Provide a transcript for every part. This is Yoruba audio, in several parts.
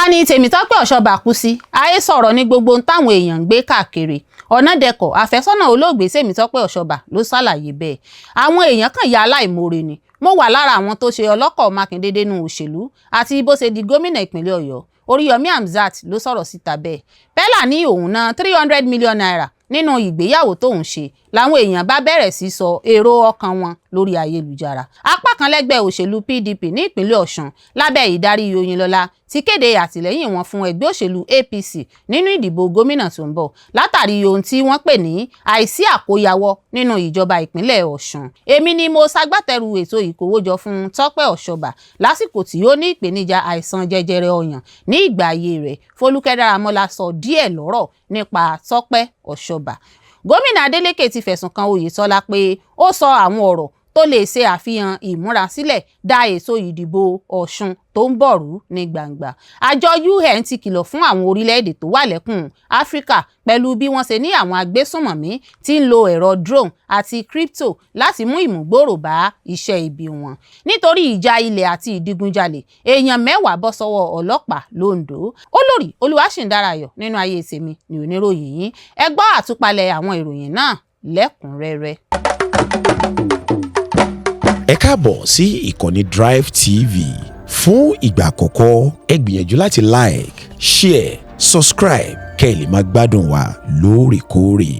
Ọlọ́pàá ní Tèmítọ́pẹ́ Ọ̀ṣọ́bà kú sí. Àhesọ ọ̀rọ̀ ní gbogbo ohun táwọn èèyàn ń gbé káàkiri. Ọ̀nàdẹ̀kọ̀, àfẹ́sọ́nà olóògbé Tèmítọ́pẹ́ Ọ̀ṣọ́bà, ló ṣàlàyé bẹ́ẹ̀. Àwọn èèyàn kan ya aláìmoore ni. Mo wà lára àwọn tó ṣe ọlọ́kọ̀ Mákindé dénú òṣèlú àti bó ṣe di gómìnà ìpínlẹ̀ Ọ̀yọ́. Oríyọmí Hamzat ló sọ̀rọ̀ síta bẹ́ẹ̀. Pella ní òun ná ₦300 million nínú ìgbéyàwó tóun ṣe, làwọn èèyàn bá bẹ̀rẹ̀ sí sọ èrò ọkàn wọn lórí ayélujára. Apá kan lẹ́gbẹ́ òṣèlú PDP ní ìpínlẹ̀ Ọ̀ṣun lábẹ́ ìdarí Oyinlọ́lá ti kéde àtìlẹ́yìn wọn fún ẹgbẹ́ òṣèlú APC nínú ìdìbò gómìnà tó ń bọ̀, látàrí ohun tí wọ́n pè ní àìsí àkóyawọ́ nínú ìjọba ìpínlẹ̀ Ọ̀ṣun. Èmi ni mo ṣagbátẹrù ètò ìkówójọ fún Tọ́pẹ́ Ọ̀ṣọ́bà lásìkò tí ó ní ìpèníjà àìsàn jẹjẹrẹ ọyàn ní ìgbà ayé rẹ̀. Fọlúkẹ́ Dáramọ́lá sọ díẹ̀ lọ́rọ̀ nípa Tọ́pẹ́ Ọ̀ṣọ́bà. Gómìnà Adeleke ti fẹ̀sùn kan Oyètọ́lá pé ó sọ àwọn ọ̀rọ̀ tó lè ṣe àfihàn ìmúrasílẹ̀ da ètò ìdìbò Ọ̀ṣun tó ń bọ̀ rú ní gbangba. Àjọ UN ti kìlọ̀ fún àwọn orílẹ̀-èdè tó wà lẹ́kùn Áfíríkà pẹ̀lú bí wọ́n ṣe ní àwọn agbésùnmọ̀mí tí ń lo ẹ̀rọ drone àti crypto láti mú ìmúgbòòrò bá iṣẹ́ ibi wọn. Nítorí ìjà ilẹ̀ àti ìdigunjalè, èèyàn 10 bọ́ sọ́wọ́ ọlọ́pàá l'Óńdó. Olórí Olúwaṣìǹdárayọ̀ nínú ayé tèmi ní oníròyìn yín. Ẹ gbọ́ àtúpalẹ̀ àwọn ìròyìn náà lẹ́kùnrẹ́rẹ́. Ẹ káàbọ̀ sí ìkànnì Drive TV. Fún ìgbà àkọ́kọ́, ẹ gbìyànjú láti like, share, subscribe kẹ́ ẹ lè máa gbádùn wa lóòrèkóòrè.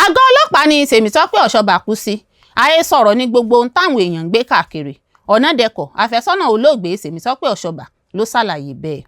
Àgọ́ ọlọ́pàá ní Tèmítọ́pẹ́ Ọ̀ṣọ́bà kú sí. Àhesọ ọ̀rọ̀ ní gbogbo ohun táwọn èèyàn ń gbé káàkiri. Ọ̀nàdẹ̀kọ̀, àfẹ́sọ́nà olóògbé Tèmítọ́pẹ́ Ọ̀ṣọ́bà, ló ṣàlàyé bẹ́ẹ̀.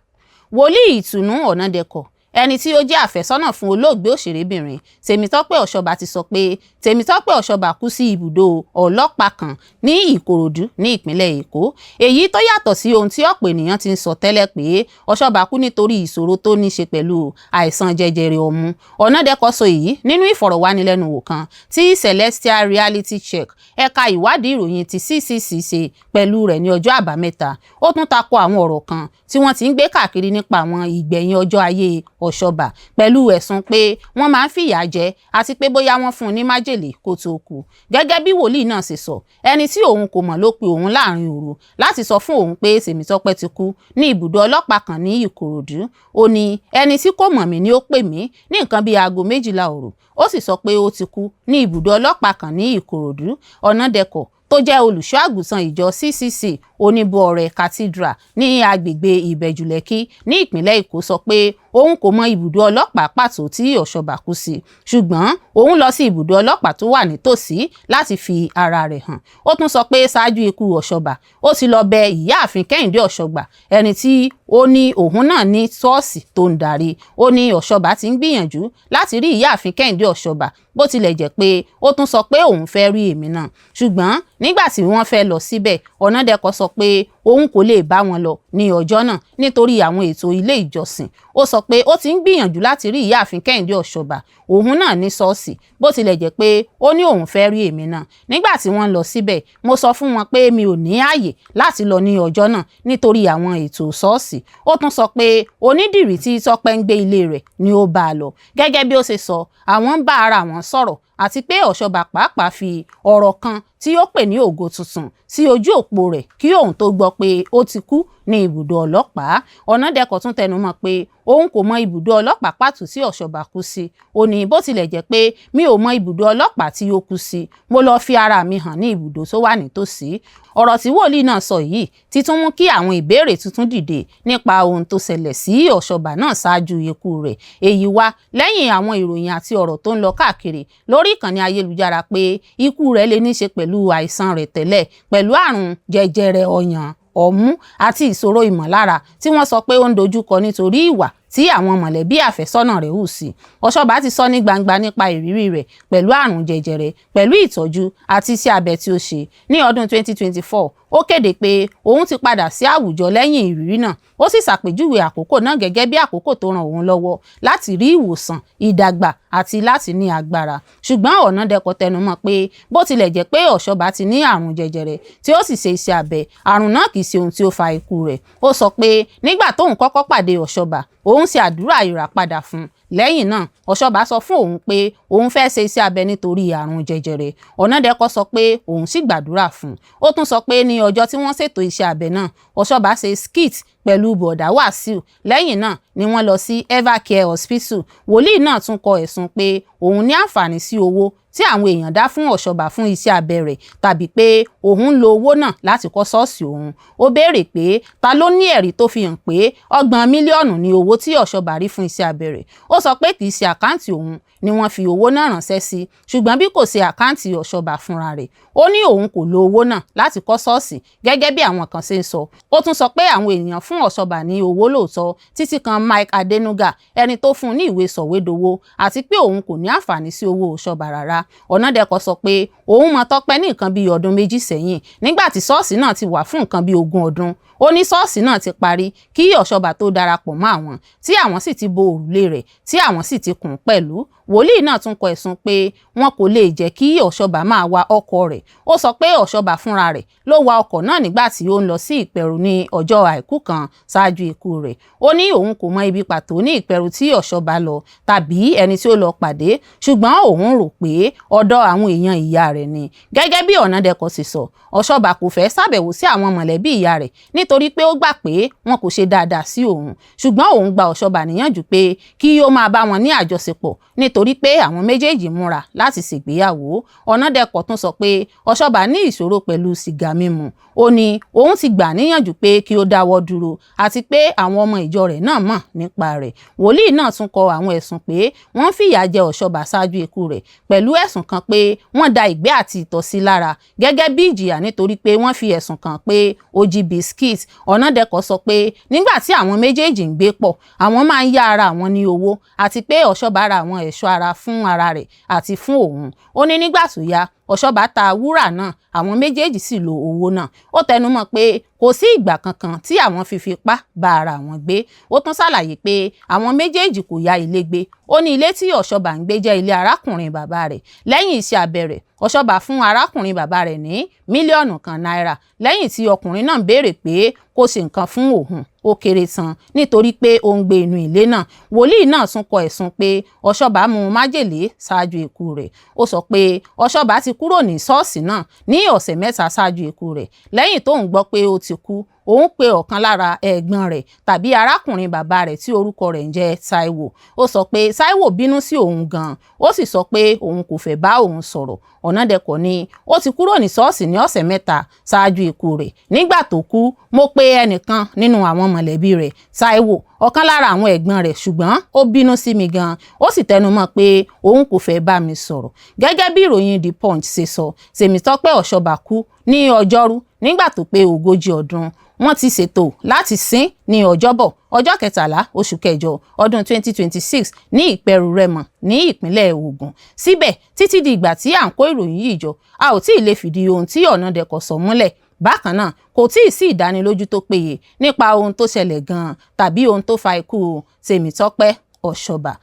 Wòlíì Ìtùnú Ọ̀nàdẹ̀kọ̀, ẹni tí ó jẹ́ àfẹ́sọ́nà fún olóògbé òṣèrébìnrin Tèmítọ́pẹ́ Ọ̀ṣọ́bà, ti sọ pé Tèmítọ́pẹ́ Ọ̀ṣọ́bà kú sí ibùdó ọlọ́pàá kan ní Ìkòròdú ní ìpínlẹ̀ Èkó, èyí tó yàtọ̀ sí ohun tí ọ̀pọ̀ ènìyàn ti ń sọ tẹ́lẹ̀ pé Ọ̀ṣọ́bà kú nítorí ìṣòro tó ní ṣe pẹ̀lú àìsàn jẹjẹrẹ ọmú. Ọ̀nàdẹ̀kọ̀ sọ èyí nínú ìfọ̀rọ̀wánilẹ́nuwò kan tí Celestial Reality Check, ẹ̀ka ìwádìí ìròyìn ti CCC, ṣe pẹ̀lú rẹ̀ ní ọjọ́ Àbámẹ́ta. Ó tún tako àwọn ọ̀rọ̀ kan tí wọ́n ti ń gbé káàkiri nípa àwọn ìgbẹ̀yìn ọjọ́ ayé Ọ̀ṣọ́bà, pẹ̀lú ẹ̀sùn pé wọ́n máa ń fìyà jẹ àti pé bóyá wọ́n fún un ní májèlé kó tó kú. Gẹ́gẹ́ bí wòlíì náà ṣe sọ, ẹni tí òun kò mọ̀ ló pe òun láàrin òru láti sọ fún òun pé Tèmítọ́pẹ́ ti kú ní ibùdó ọlọ́pàá kan ní Ìkòròdú. Ó ní, "Ẹni tí kò mọ̀ mí ni ó pè mí ní nǹkan bíi aago 12 òru. Ó sì sọ pé ó ti kú ní ibùdó ọlọ́pàá kan ní Ìkòròdú." Ọ̀nàdẹ̀kọ̀, tó jẹ́ olùṣọ́ àgùntàn ìjọ CCC Oníbúọrẹ Cathedral ní agbègbè Ìbẹ̀jú-Lẹ́kì ní ìpínlẹ̀ Èkó, sọ pé òun kò mọ ibùdó ọlọ́pàá pàtó tí Ọ̀ṣọ́bà kú sí, ṣùgbọ́n òun lọ sí ibùdó ọlọ́pàá tó wà nítòsí láti fi ara rẹ̀ hàn. Ó tún sọ pé ṣáájú ikú Ọ̀ṣọ́bà, ó ti lọ bẹ ìyáàfin Kẹ́hìndé Ọ̀ṣọ́gbà, ẹni tí ó ní òun náà ní ṣọ́ọ̀ṣì tó ń darí. Ó ní Ọ̀ṣọ́bà ti ń gbìyànjú láti rí ìyáàfin Kẹ́hìndé Ọ̀ṣọ́bà, bó tilẹ̀ jẹ́ pé ó tún sọ pé òun fẹ́ rí èmi náà. Ṣùgbọ́n nígbà tí wọ́n fẹ́ lọ síbẹ̀, Ọ̀nàdẹ̀kọ̀ sọ pé òun kò lè bá wọn lọ ní ọjọ́ náà nítorí àwọn ètò ilé ìjọsìn. Ó sọ pé ó ti ń gbìyànjú láti rí ìyáàfin Kẹ́hìndé Ọ̀ṣọ́bà, òun náà ní ṣọ́ọ̀ṣì, bó tilẹ̀ jẹ́ pé ó ní òun fẹ́ rí èmi náà. Nígbà tí wọ́n lọ síbẹ̀, mo sọ fún wọn pé mi ò ní ààyè láti lọ ní ọjọ́ náà nítorí àwọn ètò ṣọ́ọ̀ṣì. Ó tún sọ pé onídìrí tí Tọ́pẹ́ ń gbé ilé rẹ̀ ni ó bá a lọ. Gẹ́gẹ́ bí ó ṣe sọ, àwọn ń bá ara wọn sọ̀rọ̀ àti pé Ọ̀ṣọ́bà pàápàá fi ọ̀rọ̀ kan tí ó pè ní ògo tuntun sí ojú òpó rẹ̀ kí òun tó gbọ́ pé ó ti kú ní ibùdó ọlọ́pàá. Ọ̀nàdẹ̀kọ̀ tún tẹnumọ́ pé òun kò mọ ibùdó ọlọ́pàá pàtó tí Ọ̀ṣọ́bà kú sí. Ó ní, "Bó tilẹ̀ jẹ́ pé mi ò mọ ibùdó ọlọ́pàá tí ó kú sí, mo lọ fi ara mi hàn ní ibùdó tó wà nítòsí." Ọ̀rọ̀ tí wòlíì náà sọ yìí ti tún mú kí àwọn ìbéèrè tuntun dìde nípa ohun tó ṣẹlẹ̀ sí Ọ̀ṣọ́bà náà ṣáájú ikú rẹ̀. Èyí wá lẹ́yìn àwọn ìròyìn àti ọ̀rọ̀ tó ń lọ káàkiri lórí ìkànnì ayélujára pé ikú rẹ̀ lè ní ṣe pẹ̀lú àìsàn rẹ̀ tẹ́lẹ̀, pẹ̀lú àrùn jẹjẹrẹ ọyàn ọmú àti ìṣòro ìmọ̀lára tí wọ́n sọ pé ó ń dojúkọ nítorí ìwà tí àwọn mọ̀lẹ́bí àfẹ́sọ́nà rẹ̀ hù sí. Ọ̀ṣọ́bà ti sọ ní gbangba nípa ìrírí rẹ̀ pẹ̀lú àrùn jẹjẹrẹ, pẹ̀lú ìtọ́jú àti iṣẹ́ abẹ tí ó ṣe. Ní ọdún 2024, ó kéde pé òun ti padà sí àwùjọ lẹ́yìn ìrírí náà, ó sì ṣàpèjúwe àkókò náà gẹ́gẹ́ bí àkókò tó ran òun lọ́wọ́ láti rí ìwòsàn, ìdàgbà àti láti ní agbára. Ṣùgbọ́n Ọ̀nàdẹ̀kọ̀ tẹnumọ́ pé bó tilẹ̀ jẹ́ pé Ọ̀ṣọ́bà ti ní àrùn jẹjẹrẹ tí ó sì ṣe iṣẹ́ abẹ, àrùn náà kìí ṣe ohun tí ó fa ikú rẹ̀. Ó sọ pé nígbà tóun kọ́kọ́ pàdé Ọ̀ṣọ́bà, òun ṣe àdúrà ìràpadà fún un. Lẹ́yìn náà, Ọ̀ṣọ́bà sọ fún òun pé òun fẹ́ ṣe iṣẹ́ abẹ nítorí àrùn jẹjẹrẹ. Ọ̀nàdẹ́kọ̀ sọ pé òun sì gbàdúrà fún un. Ó tún sọ pé ní ọjọ́ tí wọ́n ṣètò iṣẹ́ abẹ náà, Ọ̀ṣọ́bà ṣe skit pẹ̀lú Bọ̀dá Wàsíù. Lẹ́yìn náà ni wọ́n lọ sí Evercare Hospital. Wòlíì náà tún kọ ẹ̀sùn pé òun ní àǹfààní sí owó tí àwọn èèyàn dá fún Ọ̀ṣọ́bà fún iṣẹ́ abẹ rẹ̀ tàbí pé òun ń lo owó náà láti kọ́ ṣọ́ọ̀ṣì òun. Ó béèrè pé ta ló ní ẹ̀rí tó fi hàn pé 30 mílíọ̀nù ní owó tí Ọ̀ṣọ́bà rí fún iṣẹ́ abẹ rẹ̀. Ó sọ pé kì í ṣe àkáǹtì òun ni wọ́n fi owó náà ránṣẹ́ sí, ṣùgbọ́n bí kò ṣe àkáǹtì Ọ̀ṣọ́bà fúnra rẹ̀. Ó ní òun kò lo owó náà láti kọ́ ṣọ́ọ̀ṣì gẹ́gẹ́ bí àwọn kan ṣe ń sọ. Ó tún sọ pé àwọn èèyàn fún Ọ̀ṣọ́bà ní owó lóòótọ́, títí kan Mike Adenuga, ẹni tó fún un ní ìwé sọ̀wédowó, àti pé òun kò ní àǹfààní sí owó Ọ̀ṣọ́bà rárá. Ọ̀nàdẹ́kọ̀ sọ pé òun mọ Tọ́pẹ́ ní nǹkan bíi ọdún 2 sẹ́yìn, nígbà tí ṣọ́ọ̀ṣì náà ti wà fún nǹkan bíi 20 ọdún. Ó ní ṣọ́ọ̀ṣì náà ti parí kí Ọ̀ṣọ́bà tó darapọ̀ mọ́ àwọn, tí àwọn sì ti bo òrùlé rẹ̀, tí àwọn sì ti kùn pẹ̀lú. Wòlíì náà tún kọ ẹ̀sùn pé wọn kò lè jẹ́ kí Ọ̀ṣọ́bà máa wa ọkọ̀ rẹ̀. Ó sọ pé Ọ̀ṣọ́bà fúnra rẹ̀ ló wa ọkọ̀ náà nígbà tí ó ń lọ sí Ìpẹ̀rù ní ọjọ́ Àìkú kan ṣáájú ikú rẹ̀. Ó ní òun kò mọ ibi pàtó ní Ìpẹ̀rù tí Ọ̀ṣọ́bà lọ tàbí ẹni tí ó lọ pàdé, ṣùgbọ́n òun rò pé ọ̀dọ̀ àwọn èèyàn ìyá rẹ̀ ni. Gẹ́gẹ́ bí Ọ̀nàdẹ́kọ̀ sì sọ, Ọ̀ṣọ́bà kò fẹ́ ṣàbẹ̀wò sí àwọn mọ̀lẹ́bí ìyá rẹ̀ nítorí pé ó gbà pé wọn kò ṣe dáadáa sí òun, ṣùgbọ́n òun gba Ọ̀ṣọ́bà níyànjú pé kí ó máa bá wọn ní àjọṣepọ̀ nítorí pé àwọn méjèèjì múra láti ṣègbéyàwó. Ọ̀nàdẹ́kọ̀ tún sọ pé Ọ̀ṣọ́bà ní ìṣòro pẹ̀lú sìgá mímu. Ó ní òun ti gbà níyànjú pé kí ó dáwọ́ dúró àti pé àwọn ọmọ ìjọ rẹ̀ náà mọ̀ nípa rẹ̀. Wòlíì náà tún kọ àwọn ẹ̀sùn pé wọ́n fìyà jẹ Ọ̀ṣọ́bà ṣáájú ikú rẹ̀, pẹ̀lú ẹ̀sùn kan pé wọ́n da ìgbẹ́ àti ìtọ̀ sí lára gẹ́gẹ́ bí ìjìyà nítorí pé wọ́n fi ẹ̀sùn kàn pé ó jí biscuit. Ọ̀nàdẹ́kọ̀ sọ pé nígbà tí àwọn méjèèjì ń gbé pọ̀, àwọn máa ń yá ara àwọn ní owó àti pé Ọ̀ṣọ́bà ra àwọn ẹ̀ṣọ́ ara fún ara rẹ̀ àti fún òun. Ó ní nígbà tó yá, Ọ̀ṣọ́bà ta wúrà náà, àwọn méjèèjì sì lo owó náà. Ó tẹnumọ́ pé kò sí ìgbà kankan tí àwọn fi fipá bá ara wọn gbé. Ó tún ṣàlàyé pé àwọn méjèèjì kò ya ilé gbé. Ó ní ilé tí Ọ̀ṣọ́bà ń gbé jẹ́ ilé arákùnrin bàbá rẹ̀. Lẹ́yìn iṣẹ́ abẹ rẹ̀, Ọ̀ṣọ́bà fún arákùnrin bàbá rẹ̀ ní 1 mílíọ̀nù náírà lẹ́yìn tí ọkùnrin náà béèrè pé kó ṣe nǹkan fún òun ó kéré tán nítorí pé ó ń gbé inú ilé náà. Wòlíì náà tún kọ ẹ̀sùn pé Ọ̀ṣọ́bà mu májèlé ṣáájú ikú rẹ̀. Ó sọ pé Ọ̀ṣọ́bà ti kúrò ní ṣọ́ọ̀ṣì náà ní ọ̀sẹ̀ 3 ṣáájú ikú rẹ̀. Lẹ́yìn tóun gbọ́ pé ó ti kú, òun pe ọ̀kan lára ẹ̀gbọ́n rẹ̀ tàbí arákùnrin bàbá rẹ̀ tí orúkọ rẹ̀ ń jẹ́ Táíwò. Ó sọ pé Táíwò bínú sí òun gan-an, ó sì sọ pé òun kò fẹ́ bá òun sọ̀rọ̀. Ọ̀nàdẹ́kọ̀ ní ó ti kúrò ní ṣọ́ọ̀ṣì ní ọ̀sẹ̀ 3 ṣáájú ikú rẹ̀. Nígbà tó kú, mo pe ẹnìkan nínú àwọn mọ̀lẹ́bí rẹ̀, Táíwò, ọ̀kan lára àwọn ẹ̀gbọ́n rẹ̀, ṣùgbọ́n ó bínú sí mi gan-an, ó sì tẹnumọ́ pé òun kò fẹ́ bá mi sọ̀rọ̀. Gẹ́gẹ́ bí ìròyìn The Punch ṣe sọ, Tèmítọ́pẹ́ Ọ̀ṣọ́bà kú ní Ọjọ́rú nígbà tó pé 40 ọdún. Wọ́n ti ṣètò láti sin ní Ọjọ́bọ̀, ọjọ́ 13 oṣù kẹjọ ọdún 2026 ní Ìpẹ̀rù Rẹ́mọ ní ìpínlẹ̀ Ògùn. Síbẹ̀, títí di ìgbà tí à ń kó ìròyìn yìí jọ, a ò tí ì lè fìdí ohun tí Ọ̀nàdẹ́kọ̀ sọ múlẹ̀. Bákan náà, kò tí ì sí ìdánilójú tó péye nípa ohun tó ṣẹlẹ̀ gan-an tàbí ohun tó fa ikú Tèmítọ́pẹ́ Ọ̀ṣọ́bà.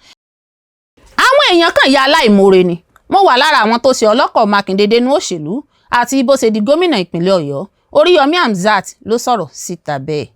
Àwọn èèyàn kan ya aláìmoore ni. Mo wà lára àwọn tó ṣe ọlọ́kọ̀ Mákindé dénú òṣèlú àti bó ṣe di gómìnà ìpínlẹ̀ Ọ̀yọ́. Oríyọmí Hamzat ló sọ̀rọ̀ síta bẹ́ẹ̀.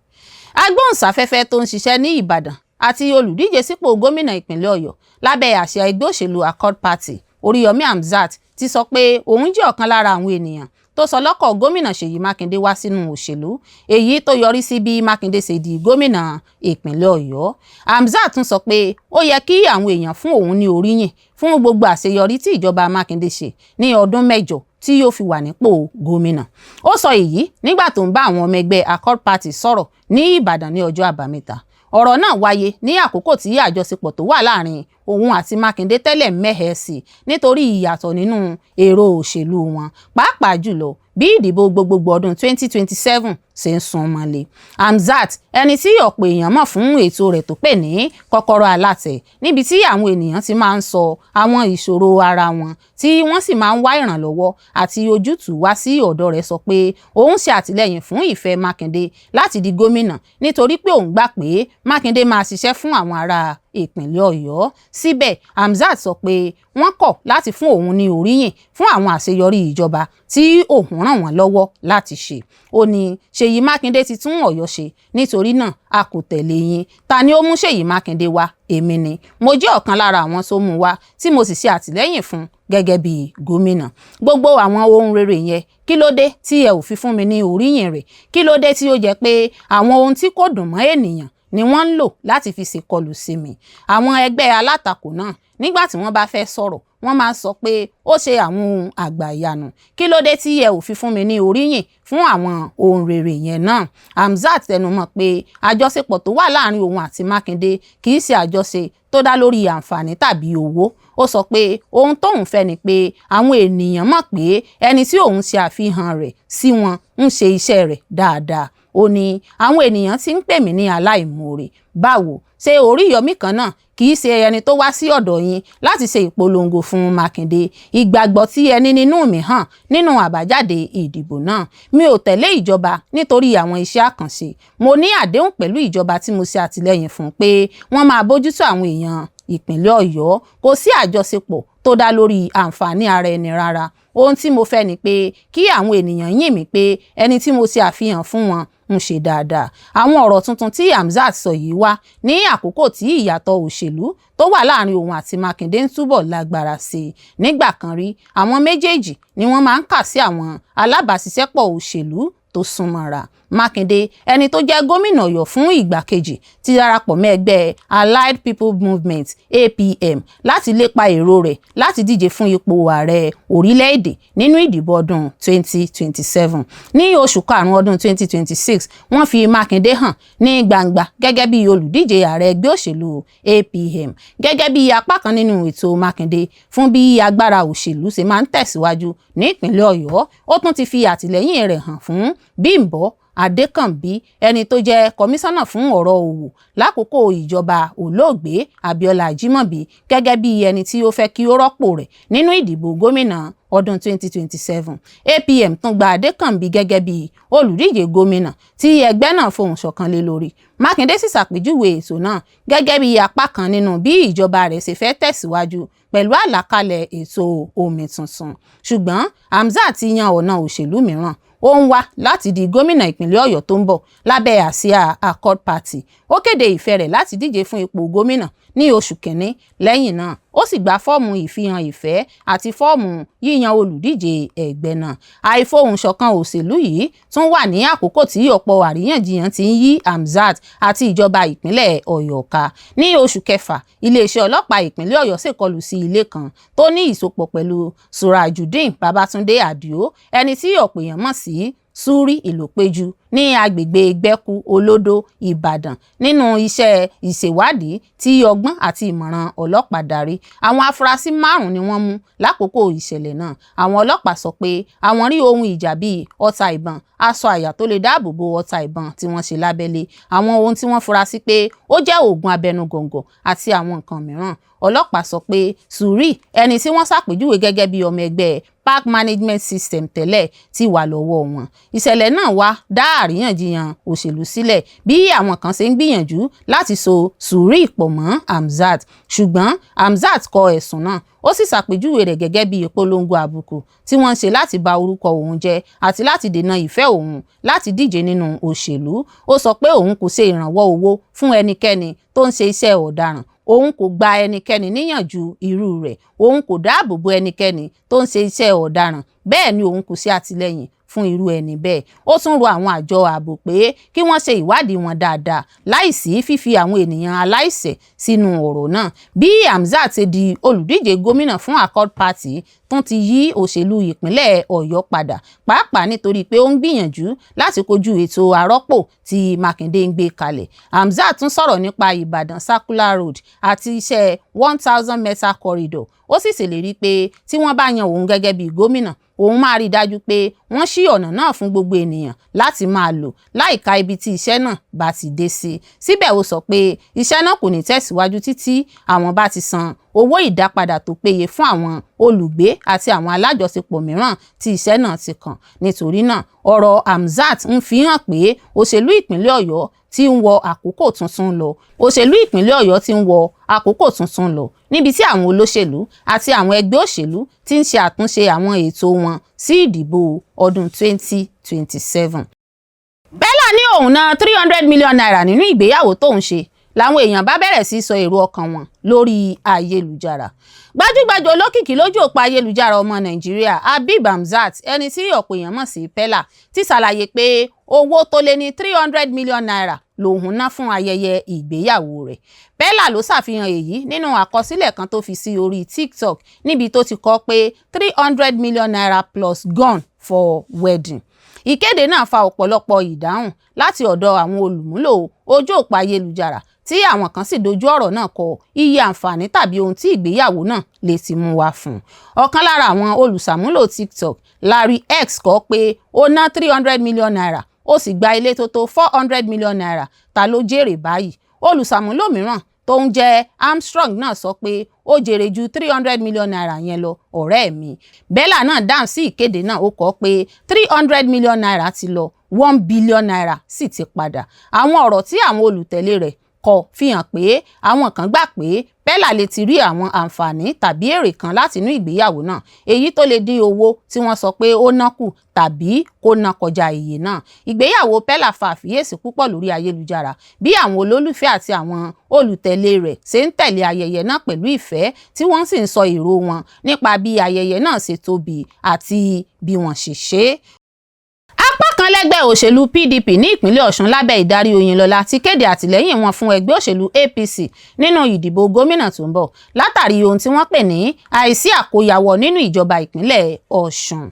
Agbóhùnsáfẹ́fẹ́ tó ń ṣiṣẹ́ ní Ìbàdàn àti olùdíje sípò gómìnà ìpínlẹ̀ Ọ̀yọ́ lábẹ́ àsíá ẹgbẹ́ òṣèlú Accord Party, Oríyọmí Hamzat, ti sọ pé òun jẹ́ ọ̀kan lára àwọn ènìyàn tó sọ lọ́kọ̀ gómìnà Ṣèyí Mákindé wá sínú òṣèlú, èyí tó yọrí sí bí Mákindé ṣe di gómìnà ìpínlẹ̀ Ọ̀yọ́. Hamzat tún sọ pé ó yẹ kí àwọn èèyàn fún òun ní oríyìn fún gbogbo àṣeyọrí tí ìjọba Mákindé ṣe ní ọdún 8 tí yóò fi wà nípò gómìnà. Ó sọ èyí nígbà tó ń bá àwọn ọmọ ẹgbẹ́ Accord Party sọ̀rọ̀ ní Ìbàdàn ní ọjọ́ Àbámẹ́ta. Ọ̀rọ̀ náà wáyé ní àkókò tí àjọṣepọ̀ tó wà láàrin òun àti Mákindé tẹ́lẹ̀ mẹ́hẹ̀ sí nítorí ìyàtọ̀ nínú èrò òṣèlú wọn, pàápàá jùlọ bí ìdìbò gbogbogbò ọdún 2027 ṣe ń sún mọ́lé. Hamzat, ẹni tí ọ̀pọ̀ èèyàn mọ̀ fún ètò rẹ̀ tó pè ní Kọ́kọ́rọ́ Alátẹ, níbi tí àwọn ènìyàn ti máa ń sọ àwọn ìṣòro ara wọn tí wọ́n sì máa ń wá ìrànlọ́wọ́ àti ojútùú wá sí ọ̀dọ̀ rẹ̀, sọ pé òun ṣe àtìlẹ́yìn fún ìfẹ́ Mákindé láti di gómìnà nítorí pé òun gbà pé Mákindé máa ṣiṣẹ́ fún àwọn ará ìpínlẹ̀ Ọ̀yọ́. Síbẹ̀, Hamzat sọ pé wọ́n kọ̀ láti fún òun ní oríyìn fún àwọn àṣeyọrí ìjọba tí òun ràn wọ́n lọ́wọ́ láti ṣe. Ó ní Ṣèyí Mákindé ti tún Ọ̀yọ́ ṣe, nítorí náà a kò tẹ̀lé yín. Ta ni ó mú Ṣèyí Mákindé wá? Èmi ni. Mo jẹ́ ọ̀kan lára àwọn tó mú wá tí mo sì ṣe àtìlẹ́yìn fún gẹ́gẹ́ bí gómìnà. Gbogbo àwọn ohun rere yẹn, kí ló dé tí ẹ ò fi fún mi ní oríyìn rẹ̀? Kí ló dé tí ó jẹ́ pé àwọn ohun tí kò dùn mọ́ ènìyàn ni wọ́n ń lò láti fi ṣèkọlù sí mi? Àwọn ẹgbẹ́ alátakò náà, nígbà tí wọ́n bá fẹ́ sọ̀rọ̀, wọ́n máa ń sọ pé ó ṣe àwọn ohun àgbàyanu. Kí ló dé tí ẹ ò fi fún mi ní oríyìn fún àwọn ohun rere yẹn náà? Hamzat tẹnumọ́ pé àjọṣepọ̀ tó wà láàrin òun àti Mákindé kì í ṣe àjọṣe tó dá lórí àǹfààní tàbí owó. Ó sọ pé ohun tóun fẹ́ ni pé àwọn ènìyàn mọ̀ pé ẹni tí òun ṣe àfihàn rẹ̀ sí wọn ń ṣe iṣẹ́ rẹ̀ dáadáa. Ó ní àwọn ènìyàn ti ń pè mí ní aláìmoore. Báwo ṣé Oríyọmí kan náà kì í ṣe ẹni tó wá sí ọ̀dọ̀ yín láti ṣe ìpolongo fún Mákindé? Ìgbàgbọ́ tí ẹni nínú mi hàn nínú àbájáde ìdìbò náà. Mi ò tẹ̀lé ìjọba nítorí àwọn iṣẹ́ àkànṣe. Mo ní àdéhùn pẹ̀lú ìjọba tí mo ṣe àtìlẹ́yìn fún pé wọ́n máa bójútó àwọn èèyàn ìpínlẹ̀ Ọ̀yọ́. Kò sí àjọṣepọ̀ tó dá lórí àǹfààní ara ẹni rárá. Ohun tí mo fẹ́ ni pé kí àwọn ènìyàn yìn mí pé ẹni tí mo ṣe àfihàn fún wọn ń ṣe dáadáa. Àwọn ọ̀rọ̀ tuntun tí Hamzat sọ yìí wá ní àkókò tí ìyàtọ̀ òṣèlú tó wà láàrin òun àti Mákindé ń túbọ̀ lágbára sí i. Nígbà kan rí, àwọn méjèèjì ni wọ́n máa ń kà sí àwọn alábàáṣiṣẹ́pọ̀ òṣèlú tó súnmọ́ra. Mákindé, ẹni tó jẹ́ gómìnà Ọ̀yọ́ fún ìgbà kejì, ti darapọ̀ mọ́ ẹgbẹ́ Allied People Movement (APM) láti lépa èrò rẹ̀ láti díje fún ipò ààrẹ orílẹ̀-èdè nínú ìdìbò ọdún 2027. Ní oṣù karùn-ún ọdún 2026, wọ́n fi Mákindé hàn ní gbangba gẹ́gẹ́ bí olùdíje ààrẹ ẹgbẹ́ òṣèlú APM. Gẹ́gẹ́ bí apá kan nínú ètò Mákindé fún bí agbára òṣèlú ṣe máa ń tẹ̀síwájú ní ìpínlẹ̀ Ọ̀yọ́, ó tún ti fi àtìlẹ́yìn rẹ̀ hàn fún Bímbọ́ Adékànbí, ẹni tó jẹ́ kọmíṣánná fún ọ̀rọ̀ òwò lákòókò ìjọba olóògbé Abíọ́lá Ajímọ̀bí, gẹ́gẹ́ bí ẹni tí ó fẹ́ kí ó rọ́pò rẹ̀ nínú ìdìbò gómìnà ọdún 2027. APM tún gba Adékànbí gẹ́gẹ́ bí olùdíje gómìnà tí ẹgbẹ́ náà fohùn ṣọ̀kan lé lórí. Mákindé sì ṣàpèjúwe ètò náà gẹ́gẹ́ bí apá kan nínú bí ìjọba rẹ̀ ṣe fẹ́ tẹ̀síwájú pẹ̀lú àlàkalẹ̀ ètò omi tuntun. Ṣùgbọ́n Hamzat ti yan ọ̀nà òṣèlú mìíràn. Ó ń wá láti di gómìnà ìpínlẹ̀ Ọ̀yọ́ tó ń bọ̀ lábẹ́ àsíá Accord Party. Ó kéde ìfẹ́ rẹ̀ láti díje fún ipò gómìnà ní oṣù kínní lẹ́yìn náà, ó sì gba fọ́ọ̀mù ìfihàn ìfẹ́ àti fọ́ọ̀mù yíyan olùdíje ẹgbẹ́ náà. Àìfohùnṣọ̀kan òṣèlú yìí tún wà ní àkókò tí ọ̀pọ̀ àríyànjiyàn ti ń yí Hamzat àti ìjọba ìpínlẹ̀ Ọ̀yọ́ ká. Ní oṣù kẹfà, iléeṣẹ́ ọlọ́pàá ìpínlẹ̀ Ọ̀yọ́ ṣèkọlù sí ilé kan tó ní ìsopọ̀ pẹ̀lú Surajudeen Babatunde Adio, ẹni tí ọ̀pọ̀ èèyàn mọ̀ sí Súrí Ìlópéjú, ní agbègbè Ìgbẹ́kú Olódó, Ìbàdàn, nínú iṣẹ́ ìṣèwádìí tí ọgbọ́n àti ìmọ̀ràn ọlọ́pàá darí. Àwọn afurasí márùn-ún ni wọ́n mú lákòókò ìṣẹ̀lẹ̀ náà. Àwọn ọlọ́pàá sọ pé àwọn rí ohun ìjà bíi ọta ìbọn, aṣọ àyà tó lè dáàbò bo ọta ìbọn tí wọ́n ṣe lábẹ́lé, àwọn ohun tí wọ́n fura sí pé ó jẹ́ oògùn abẹnugọ̀ngọ̀ àti àwọn nǹkan mìíràn. Ọlọ́pàá sọ pé Sùúrì, ẹni tí wọ́n ṣàpèjúwe gẹ́gẹ́ bí ọmọ ẹgbẹ́ Park Management System tẹ́lẹ̀, ti wà lọ́wọ́ wọn. Ìṣẹ̀lẹ̀ náà wá dá àríyànjiyàn òṣèlú sílẹ̀ bí àwọn kan ṣe ń gbìyànjú láti so Sùúrì pọ̀ mọ́ Hamzat. Ṣùgbọ́n Hamzat kọ ẹ̀sùn náà, ó sì ṣàpèjúwe rẹ̀ gẹ́gẹ́ bí ìpolongo àbùkù tí wọ́n ń ṣe láti ba orúkọ òun jẹ́ àti láti dènà ìfẹ́ òun láti díje nínú òṣèlú. Ó sọ pé òun kò ṣe ìrànwọ́ owó fún ẹnikẹ́ni tó ń ṣe iṣẹ́ ọ̀daràn, òun kò gba ẹnikẹ́ni níyànjú irú rẹ̀, òun kò dáàbò bo ẹnikẹ́ni tó ń ṣe iṣẹ́ ọ̀daràn, bẹ́ẹ̀ ni òun kò ṣe àtìlẹ́yìn fún irú ẹni bẹ́ẹ̀. Ó tún rọ àwọn àjọ ààbò pé kí wọ́n ṣe ìwádìí wọn dáadáa láìsí fífi àwọn ènìyàn aláìṣẹ̀ sínú ọ̀rọ̀ náà. Bí Hamzat ṣe di olùdíje gómìnà fún Accord Party tún ti yí òṣèlú ìpínlẹ̀ Ọ̀yọ́ padà, pàápàá nítorí pé ó ń gbìyànjú láti kojú ètò àrọ́pò tí Mákindé ń gbé kalẹ̀. Hamzat tún sọ̀rọ̀ nípa Ìbàdàn Circular Road àti iṣẹ́ 1000 meter corridor. Ó sì ṣèlérí pé tí wọ́n bá yan òun gẹ́gẹ́ bí gómìnà, òun máa rí i dájú pé wọ́n ṣí ọ̀nà náà fún gbogbo ènìyàn láti máa lò láìka ibi tí iṣẹ́ náà bá ti dé sí. Síbẹ̀, ó sọ pé iṣẹ́ náà kò ní tẹ̀síwájú títí àwọn bá ti san owó ìdápadà tó péye fún àwọn olùgbé àti àwọn alájọṣepọ̀ mìíràn tí iṣẹ́ náà ti kàn. Nítorí náà, ọ̀rọ̀ Hamzat ń fi hàn pé òṣèlú ìpínlẹ̀ Ọ̀yọ́ ti ń wọ àkókò tuntun lọ. Òṣèlú ìpínlẹ̀ Ọ̀yọ́ ti ń wọ àkókò tuntun lọ, níbi tí àwọn olóṣèlú àti àwọn ẹgbẹ́ òṣèlú ti ń ṣe àtúnṣe àwọn ètò wọn sí ìdìbò ọdún 2027. Bella ní òun ná ₦300 million nínú ìgbéyàwó tóun ṣe, làwọn èèyàn bá bẹ̀rẹ̀ sí sọ èrò ọkàn wọn lórí ayélujára. Gbajúgbajà olókìkí lójú òpó ayélujára ọmọ Nàìjíríà Habib Hamzat, ẹni tí ọ̀pọ̀ èèyàn mọ̀ sí Pella, ti ṣàlàyé pé owó tó lé ní ₦300 million lòun ná fún ayẹyẹ ìgbéyàwó rẹ̀. Pella ló ṣàfihàn èyí nínú àkọsílẹ̀ kan tó fi sí orí TikTok, níbi tó ti kọ pé ₦300 million plus gone for wedding. Ìkéde náà fa ọ̀pọ̀lọpọ̀ ìdáhùn láti ọ̀dọ̀ àwọn olùmúlò ojú òpó ayélujára, tí àwọn kan sì dojú ọ̀rọ̀ náà kọ iye àǹfààní tàbí ohun tí ìgbéyàwó náà lè ti mú wá fún un. Ọ̀kan lára àwọn olùṣàmúlò TikTok, Larry X, kọ pé ó ná ₦300 million, ó sì gba ilé tó tó ₦400 million, ta ló jèrè báyìí? Olùṣàmúlò mìíràn tó ń jẹ́ Armstrong náà sọ pé ó jèrè ju ₦300 million yẹn lọ, ọ̀rẹ́ mi. Bella náà dáhùn sí ìkéde náà, ó kọ pé ₦300 million ti lọ, ₦1 billion sì ti padà. Àwọn ọ̀rọ̀ tí àwọn olùtẹ̀lé rẹ̀ kọ fi hàn pé àwọn kan gbà pé Pella lè ti rí àwọn àǹfààní tàbí èrè kan látinú ìgbéyàwó náà, èyí tó lè dín owó tí wọ́n sọ pé ó ná kù tàbí kó ná kọjá iye náà. Ìgbéyàwó Pella fa àfiyèsí púpọ̀ lórí ayélujára bí àwọn olólùfẹ́ àti àwọn olùtẹ̀lé rẹ̀ ṣe ń tẹ̀lé ayẹyẹ náà pẹ̀lú ìfẹ́, tí wọ́n sì ń sọ èrò wọn nípa bí ayẹyẹ náà ṣe tóbi àti bí wọ́n ṣe ṣe é. Apá kan lẹ́gbẹ́ òṣèlú PDP ní ìpínlẹ̀ Ọ̀ṣun lábẹ́ ìdarí Oyinlọ́lá ti kéde àtìlẹ́yìn wọn fún ẹgbẹ́ òṣèlú APC nínú ìdìbò gómìnà tó ń bọ̀, látàrí ohun tí wọ́n pè ní àìsí àkóyawọ́ nínú ìjọba ìpínlẹ̀ Ọ̀ṣun.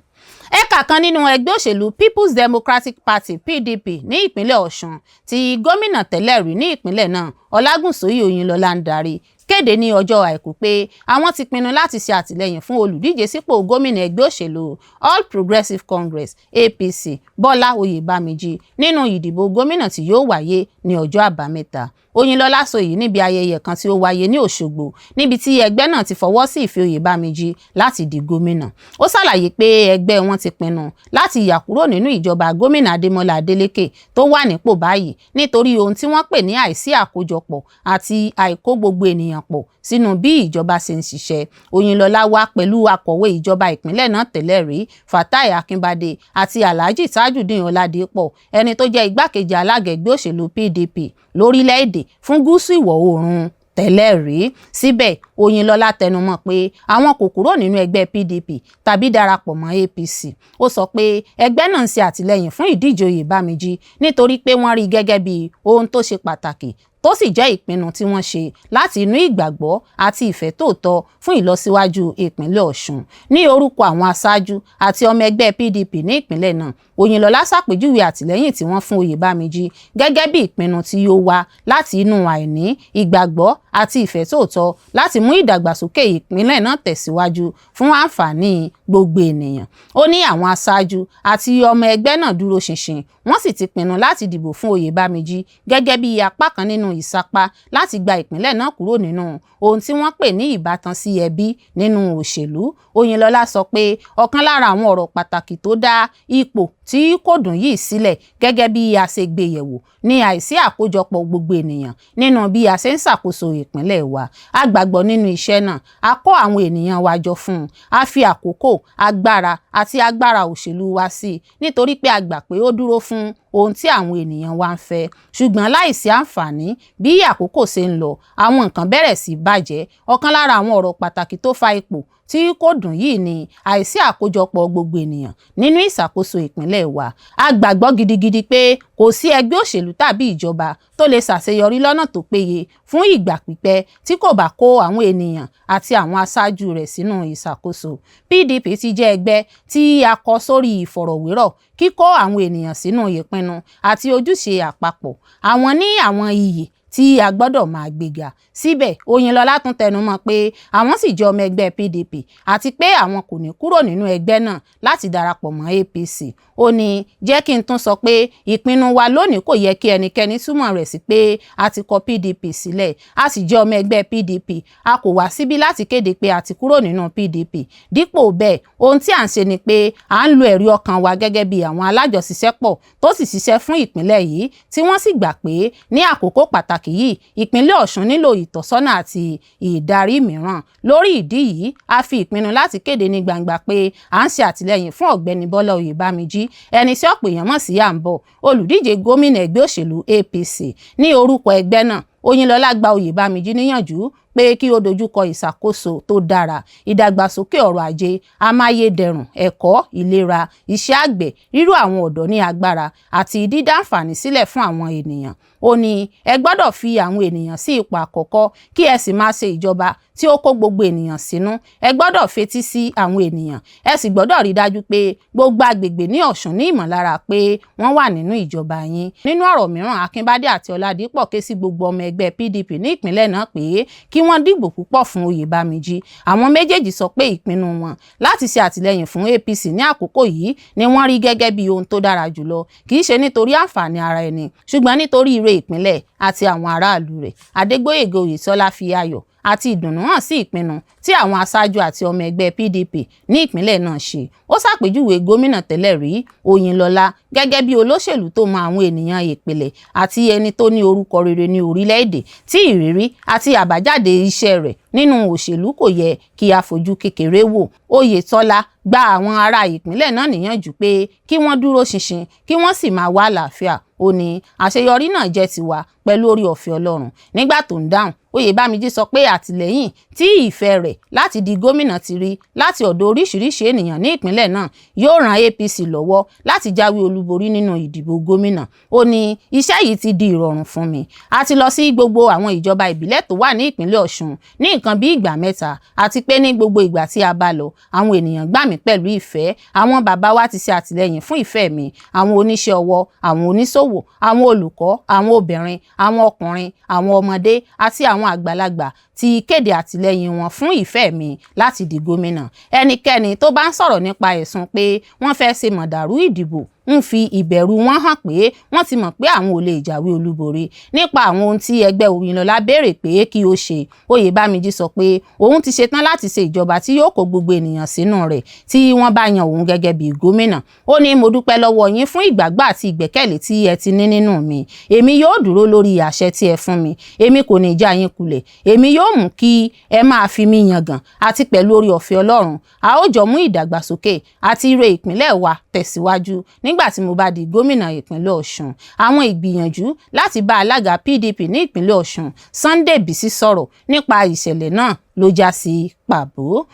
Ẹ̀ka kan nínú ẹgbẹ́ òṣèlú People's Democratic Party, PDP, ní ìpínlẹ̀ Ọ̀ṣun tí gómìnà tẹ́lẹ̀ rí ní ìpínlẹ̀ náà, Ọlágúnsóyè Oyinlọ́lá, ń darí, kéde ní ọjọ́ Àìkú pé àwọn ti pinnu láti ṣe àtìlẹ́yìn fún olùdíje sípò gómìnà ẹgbẹ́ òṣèlú All Progressives Congress, APC, Bọ́lá Oyèbámijí nínú ìdìbò gómìnà tí yóò wáyé ní ọjọ́ Àbámẹ́ta. Oyinlọ́lá sọ èyí níbi ayẹyẹ kan tí ó wáyé ní Òṣogbo, níbi tí ẹgbẹ́ náà ti fọwọ́ sí ìfẹ́ Oyèbámijí láti di gómìnà. Ó ṣàlàyé pé ẹgbẹ́ wọn ti pinnu láti yà kúrò nínú ìjọba gómìnà Adémọ́lá Adélékè tó wà nípò báyìí, nítorí ohun tí wọ́n pè ní àìsí àkójọpọ̀ àti àìkó gbogbo ènìyàn pọ̀ sínú bí ìjọba ṣe ń ṣiṣẹ́. Oyinlọ́lá wá pẹ̀lú akọ̀wé ìjọba ìpínlẹ̀ náà tẹ́lẹ̀ rí, Fatai Akínbádé, àti Alhaji Tajudeen Ọládípò, ẹni tó jẹ́ igbákejì alága ẹgbẹ́ òṣèlú PDP lórílẹ̀‐èdè fún gúúsù ìwọ̀ oòrùn tẹ́lẹ̀ rí. Síbẹ̀, Oyinlọ́lá tẹnumọ́ pé àwọn kò kúrò nínú ẹgbẹ́ PDP tàbí darapọ̀ mọ́ APC. Ó sọ pé ẹgbẹ́ náà ń ṣe àtìlẹ́yìn fún ìdíje Oyèbámijí nítorí pé wọ́n rí gẹ́gẹ́ bí ohun tó ṣe pàtàkì, tó sì jẹ́ ìpinnu tí wọ́n ṣe láti inú ìgbàgbọ́ àti ìfẹ́ tòótọ́ fún ìlọsíwájú ìpínlẹ̀ Ọ̀ṣun. Ní orúkọ àwọn aṣáájú àti ọmọ ẹgbẹ́ PDP ní ìpínlẹ̀ náà, Oyinlọ́lá ṣàpèjúwe àtìlẹ́yìn tí wọ́n fún Oyèbámijí gẹ́gẹ́ bí ìpinnu tí ó wá láti inú àìní ìgbàgbọ́ àti ìfẹ́ tòótọ́ láti mú ìdàgbàsókè ìpínlẹ̀ náà tẹ̀síwájú fún àǹfààní gbogbo ènìyàn. Ó ní àwọn aṣáájú àti ọmọ ẹgbẹ́ náà dúró ṣinṣin, wọ́n sì ti pinnu láti dìbò fún Oyèbámijí gẹ́gẹ́ bí apá kan nínú ìsapá láti gba ìpínlẹ̀ náà kúrò nínú ohun tí wọ́n pè ní ìbátan sí ẹbí nínú òṣèlú. Oyinlọ́lá sọ pé ọ̀kan lára àwọn ọ̀rọ̀ pàtàkì tó dá ipò tí kò dùn yìí sílẹ̀ gẹ́gẹ́ bí a ṣe gbé yẹ̀wò ní àìsí àkójọpọ̀ gbogbo ènìyàn nínú bí a ṣe ń ṣàkóso ìpínlẹ̀ wa. A gbàgbọ́ nínú iṣẹ́ náà, a kó àwọn ènìyàn wa jọ fún un, a fi àkókò, agbára àti agbára òṣèlú wa sí i nítorí pé a gbà pé ó dúró fún ohun tí àwọn ènìyàn wa ń fẹ́. Ṣùgbọ́n láìsí àǹfààní, bí àkókò ṣe ń lọ, àwọn nǹkan bẹ̀rẹ̀ sí bàjẹ́. Ọ̀kan lára àwọn ọ̀rọ̀ pàtàkì tó fa ipò tí kò dùn yìí ni àìsí àkójọpọ̀ gbogbo ènìyàn nínú ìṣàkóso ìpínlẹ̀ wa. A gbàgbọ́ gidigidi pé kò sí ẹgbẹ́ òṣèlú tàbí ìjọba tó lè ṣàṣeyọrí lọ́nà tó péye fún ìgbà pípẹ́ tí kò bá kó àwọn ènìyàn àti àwọn aṣáájú rẹ̀ sínú ìṣàkóso. PDP ti jẹ́ ẹgbẹ́ tí a kọ́ sórí ìfọ̀rọ̀wérọ̀, kíkó àwọn ènìyàn sínú ìpinnu àti ojúṣe àpapọ̀. Àwọn ní àwọn iyì tí a gbọ́dọ̀ máa gbéga. Síbẹ̀, Oyinlọ́lá tún tẹnumọ́ pé àwọn sì jẹ́ ọmọ ẹgbẹ́ PDP àti pé àwọn kò ní kúrò nínú ẹgbẹ́ náà láti darapọ̀ mọ́ APC. Ó ní jẹ́ kí n tún sọ pé ìpinnu wa lónìí kò yẹ kí ẹnikẹ́ni túmọ̀ rẹ̀ sí pé a ti kọ PDP sílẹ̀, a sì jẹ́ ọmọ ẹgbẹ́ PDP. A kò wá síbí láti kéde pé a ti kúrò nínú PDP. Dípò bẹ́ẹ̀, ohun tí à ń ṣe ni pé à ń lo ẹ̀rí ọkàn wa gẹ́gẹ́ bí àwọn alájọṣiṣẹ́pọ̀ tó sì ṣiṣẹ́ fún ìpínlẹ̀ yìí, tí wọ́n sì gbà pé ní àkókò pàtàkì yìí, ìpínlẹ̀ Ọ̀ṣun nílò ìtọ́sọ́nà àti ìdarí mìíràn. Lórí ìdí yìí, a fi ìpinnu láti kéde ní gbangba pé à ń ṣe àtìlẹ́yìn fún Ọ̀gbẹ́ni Bọ́lá Oyèbámijí, ẹni tí ọ̀pọ̀ èèyàn mọ̀ sí Àǹbọ̀, olùdíje gómìnà ẹgbẹ́ òṣèlú APC. Ní orúkọ ẹgbẹ́ náà, Oyinlọ́lá gba Oyèbámijí níyànjú pé kí ó dojúkọ ìṣàkóso tó dára, ìdàgbàsókè ọrọ̀ ajé, amáyédẹrùn, ẹ̀kọ́, ìlera, iṣẹ́ àgbẹ̀, ríró àwọn ọ̀dọ́ ní agbára àti dídá àǹfààní sílẹ̀ fún àwọn ènìyàn. Ó ní ẹ gbọ́dọ̀ fi àwọn ènìyàn sí ipò àkọ́kọ́ kí ẹ sì máa ṣe ìjọba tí ó kó gbogbo ènìyàn sínú. Ẹ gbọ́dọ̀ fetí sí àwọn ènìyàn, ẹ sì gbọ́dọ̀ rí dájú pé gbogbo agbègbè ní Ọ̀ṣun ní ìmọ̀lára pé wọ́n wà nínú ìjọba yín. Nínú ọ̀rọ̀ mìíràn, Akínbádé àti Ọládípọ̀ ké sí gbogbo ọmọ ẹgbẹ́ PDP ní ìpínlẹ̀ náà pé kí wọ́n dìbò púpọ̀ fún Oyèbámijí. Àwọn méjèèjì sọ pé ìpinnu wọn láti ṣe àtìlẹ́yìn fún APC ní àkókò yìí ni wọ́n rí gẹ́gẹ́ bí ohun tó dára jùlọ, kì í ṣe nítorí àǹfààní ara ẹni, ṣùgbọ́n nítorí ire ìpínlẹ̀ àti àwọn aráàlú rẹ̀. Adégbóyèga Oyètọ́lá fi ayọ̀ àti ìdùnnú hàn sí ìpinnu tí àwọn aṣáájú àti ọmọ ẹgbẹ́ PDP ní ìpínlẹ̀ náà ṣe. Ó ṣàpèjúwe gómìnà tẹ́lẹ̀ rí Oyinlọ́lá gẹ́gẹ́ bí olóṣèlú tó mọ àwọn ènìyàn ìpìlẹ̀ àti ẹni tó ní orúkọ rere ní orílẹ̀-èdè, tí ìrírí àti àbájáde iṣẹ́ rẹ̀ nínú òṣèlú kò yẹ kí a fojú kékeré wò. Oyètọ́lá gba àwọn ará ìpínlẹ̀ náà níyànjú pé kí wọ́n dúró ṣinṣin kí wọ́n sì máa wá àlàáfíà. Ó ní àṣeyọrí náà jẹ́ tiwa pẹ̀lú oore ọ̀fẹ́ Ọlọ́run. Nígbà tó ń dáhùn, Oyèbámijí sọ pé àtìlẹ́yìn tí ìfẹ́ rẹ̀ láti di gómìnà ti rí láti ọ̀dọ̀ oríṣiríṣi ènìyàn ní ìpínlẹ̀ náà yóò ran APC lọ́wọ́ láti jáwé olúborí nínú ìdìbò gómìnà. Ó ní iṣẹ́ yìí ti di ìrọ̀rùn fún mi. A ti lọ sí gbogbo àwọn ìjọba ìbílẹ̀ tó wà ní ìpínlẹ̀ Ọ̀ṣun ní nǹkan bí ìgbà mẹ́ta, àti pé ní gbogbo ìgbà tí a bá lọ, àwọn ènìyàn gbà mí pẹ̀lú ìfẹ́. Àwọn bàbá wa ti ṣe àtìlẹ́yìn fún ìfẹ́ mi, àwọn oníṣẹ́ ọwọ́, àwọn oníṣòwò, àwọn olùkọ́, àwọn obìnrin, àwọn ọkùnrin, àwọn ọmọdé àti àwọn àgbàlagbà ti kéde àtìlẹ́yìn wọn fún ìfẹ́ mi láti di gómìnà. Ẹnikẹ́ni tó bá ń sọ̀rọ̀ nípa ẹ̀sùn pé wọ́n fẹ́ ṣe mọ̀dàrú ìdìbò ń fi ìbẹ̀rù wọn hàn pé wọ́n ti mọ̀ pé àwọn ò lè jáwé olúborí. Nípa àwọn ohun tí ẹgbẹ́ Oyinlọ́lá béèrè pé kí ó ṣe, Oyèbámijí sọ pé òun ti ṣetán láti ṣe ìjọba tí yóò kó gbogbo ènìyàn sínú rẹ̀ tí wọ́n bá yan òun gẹ́gẹ́ bí gómìnà. Ó ní mo dúpẹ́ lọ́wọ́ yín fún ìgbàgbọ́ àti ìgbẹ́kẹ̀lé tí ẹ ti ní nínú mi. Èmi yóò dúró lórí àṣẹ tí ẹ fún mi. Èmi kò ní já yín kulẹ̀. Èmi yóò mú kí ẹ máa fi mí yangàn àti pẹ̀lú oore ọ̀fẹ́ Ọlọ́run. A ó jọ mú ìdàgbàsókè àti ire ìpínlẹ̀ wa tẹ̀síwájú nígbà tí mo bá di gómìnà ìpínlẹ̀ Ọ̀ṣun. Àwọn ìgbìyànjú láti bá alága PDP ní ìpínlẹ̀ Ọ̀ṣun, Sunday Bisi, sọ̀rọ̀ nípa ìṣẹ̀lẹ̀ náà ló já sí pàbó.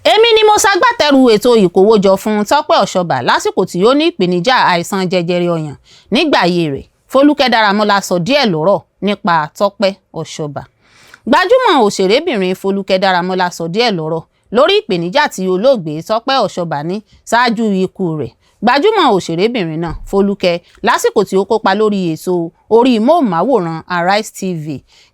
Èmi ni mo ṣagbátẹrù ètò ìkówójọ fún Tọ́pẹ́ Ọ̀ṣọ́bà lásìkò tí ó ní ìpèníjà àìsàn jẹjẹrẹ ọyàn nígbà ayé rẹ̀. Folúkẹ́ Dáramọ́lá sọ díẹ̀ lọ́rọ̀ nípa Tọ́pẹ́ Ọ̀ṣọ́bà. Gbajúmọ̀ òṣèrébìnrin Folúkẹ́ Dáramọ́lá sọ díẹ̀ lọ́rọ̀ lórí ìpèníjà tí olóògbé Tọ́pẹ́ Ọ̀ṣọ́bà ní ṣáájú ikú rẹ̀. Gbajúmọ̀ òṣèrébìnrin náà, Folúkẹ́, lásìkò tí ó kópa lórí ètò orí móhùnmáwòrán Arise TV.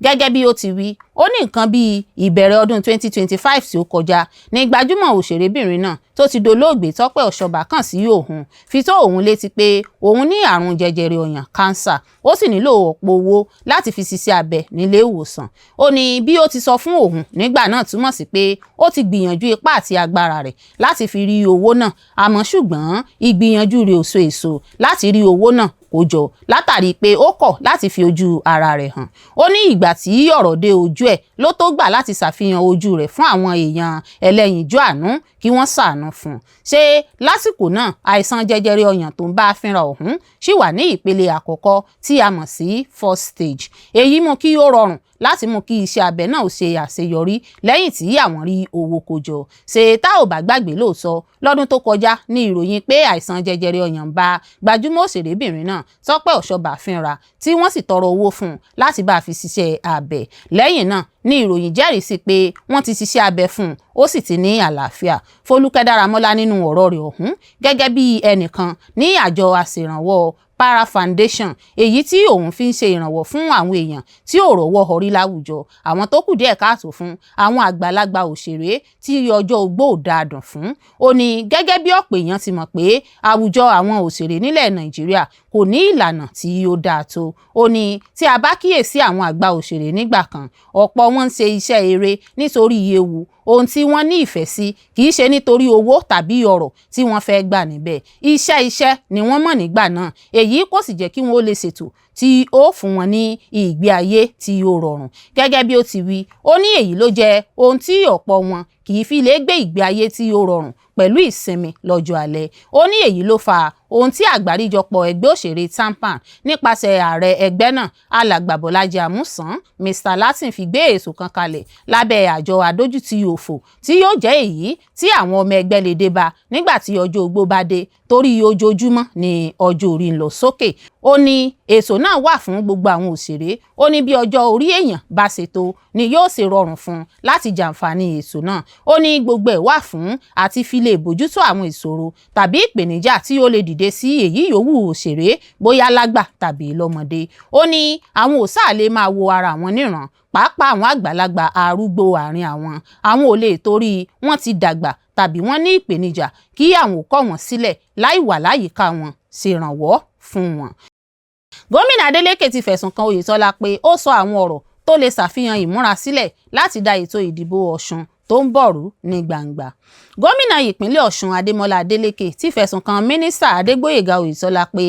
Gẹ́gẹ́ bí ó ti wí, ó ní nǹkan bí ìbẹ̀rẹ̀ ọdún 2025 tí ó kọjá ní gbajúmọ̀ òṣèrébìnrin náà tó ti dolóògbé Tọ́pẹ́ Ọ̀ṣọ́bà kàn sí òun, fi tó òun létí pé òun ní àrùn jẹjẹrẹ ọyàn kánsà, ó sì nílò ọ̀pọ̀ owó láti fi ṣiṣẹ́ abẹ nílé ìwòsàn. Ó ní bí ó ti sọ fún òun nígbà náà túmọ̀ sí pé ó ti gbìyànjú ipá àti agbára rẹ̀ láti fi rí owó náà, àmọ́ ṣùgbọ́n ìgbìyànjú rẹ̀ ò so èso láti rí owó náà kó jọ látàrí pé ó kọ̀ láti fi ojú ara rẹ̀ hàn. Ó ní ìgbà tí ọ̀rọ̀ dé ojú ẹ̀ ló tó gbà láti ṣàfihàn ojú rẹ̀ fún àwọn èèyàn ẹlẹ́yinjú àánú kí wọ́n ṣàánú fún un. Ṣé lásìkò náà àìsàn jẹjẹrẹ ọyàn tó ń bá a fínra ọ̀hún ṣì wà ní ìpele àkọ́kọ́ tí a mọ̀ sí first stage. Èyí mú kí ó rọrùn láti mú kí iṣẹ́ abẹ náà ṣe àṣeyọrí lẹ́yìn tí àwọn rí owó kó jọ. Ṣé tá ò bá gbàgbé lóòótọ́, lọ́dún tó kọjá ní ìròyìn pé àìsàn jẹjẹrẹ ọyàn ń bá gbajúmọ̀ òṣèrébìnrin náà Tọ́pẹ́ Ọ̀ṣọ́bà fínra, tí wọ́n sì tọrọ owó fún un láti bá a fi ṣiṣẹ́ abẹ. Lẹ́yìn náà ní ìròyìn jẹ́rìí sí pé wọ́n ti ṣiṣẹ́ abẹ fún un, ó sì ti ní àlàáfíà. Folúkẹ́ Dáramọ́lá nínú ọ̀rọ̀ rẹ̀ ọ̀hún gẹ́gẹ́ bí ẹnìkan ní àjọ aṣèrànwọ́ Para Foundation, èyí tí òun fi ń ṣe ìrànwọ́ fún àwọn èèyàn tí ò rọ́wọ́ họrí láwùjọ, àwọn tó kù díẹ̀ káàtó fún, àwọn àgbàlagbà òṣèré tí ọjọ́ ogbó ò dáadùn fún. Ó ní gẹ́gẹ́ bí ọ̀pọ̀ èèyàn ti mọ̀ pé àwùjọ àwọn òṣèré nílẹ̀ Nàìjíríà kò ní ìlànà tí ó dáa tó. Ó ní tí a bá kíyèsí àwọn àgbà òṣèré nígbà kan, ọ̀pọ̀ wọn ń ṣe iṣẹ́ eré nítorí ewu ohun tí wọ́n ní ìfẹ́ sí, kì í ṣe nítorí owó tàbí ọrọ̀ tí wọ́n fẹ́ gbà níbẹ̀. Iṣẹ́ iṣẹ́ ni wọ́n mọ̀ nígbà náà, èyí kò sì jẹ́ kí wọ́n ó lè ṣètò tí ó fún wọn ní ìgbé ayé tí ó rọrùn. Gẹ́gẹ́ bí ó ti wí, ó ní èyí ló jẹ́ ohun tí ọ̀pọ̀ wọn kì í fi lè gbé ìgbé ayé tí ó rọrùn pẹ̀lú ìsinmi lọ́jọ́ alẹ́. Ó ní èyí ló fa ohun tí àgbáríjọpọ̀ ẹgbẹ́ òṣèré TAMPAN nípasẹ̀ ààrẹ ẹgbẹ́ náà, Alàgbà Bọ́lájí Àmúsàn, Mr Latin, fi gbé ètò kan kalẹ̀ lábẹ́ àjọ adójútì òfò tí yóò jẹ́ èyí tí àwọn ọmọ ẹgbẹ́ lè dé bá nígbà tí ọjọ́ ogbó bá dé, torí ojoojúmọ́ ni ọjọ́ orí ń lọ sókè. Ó ní ètò náà wà fún gbogbo àwọn òṣèré. Ó ní bí ọjọ́ orí èèyàn bá ṣe tó ni yóò ṣe rọrùn fún un láti jàǹfààní ètò náà. Ó ní gbogbo ẹ̀ wà fún àti fi lè bójútó àwọn ìṣòro tàbí ìpèníjà tí ó lè dìde sí èyí yòówù òṣèré, bóyá lágbà tàbí lọ́mọdé. Ó ní àwọn ò sáà lè máa wo ara àwọn níran, pàápàá àwọn àgbàlagbà arúgbó àárín àwọn. Àwọn ò lè torí wọ́n ti dàgbà tàbí wọ́n ní ìpèníjà kí àwọn ò kọ̀ wọ́n sílẹ̀ láì wà láyìíká wọn ṣèrànwọ́ fún wọn. Gómìnà Adeleke ti fẹ̀sùn kan Oyètọ́lá pé ó sọ àwọn ọ̀rọ̀ tó lè ṣàfihàn ìmúrasílẹ̀ láti da ètò ìdìbò Ọ̀ṣun tó ń bọ̀ rú ní gbangba. Gómìnà ìpínlẹ̀ Ọ̀ṣun Adémọ́lá Adélékè ti fẹ̀sùn kan Mínísítà Adégbóyèga Oyètọ́lá pé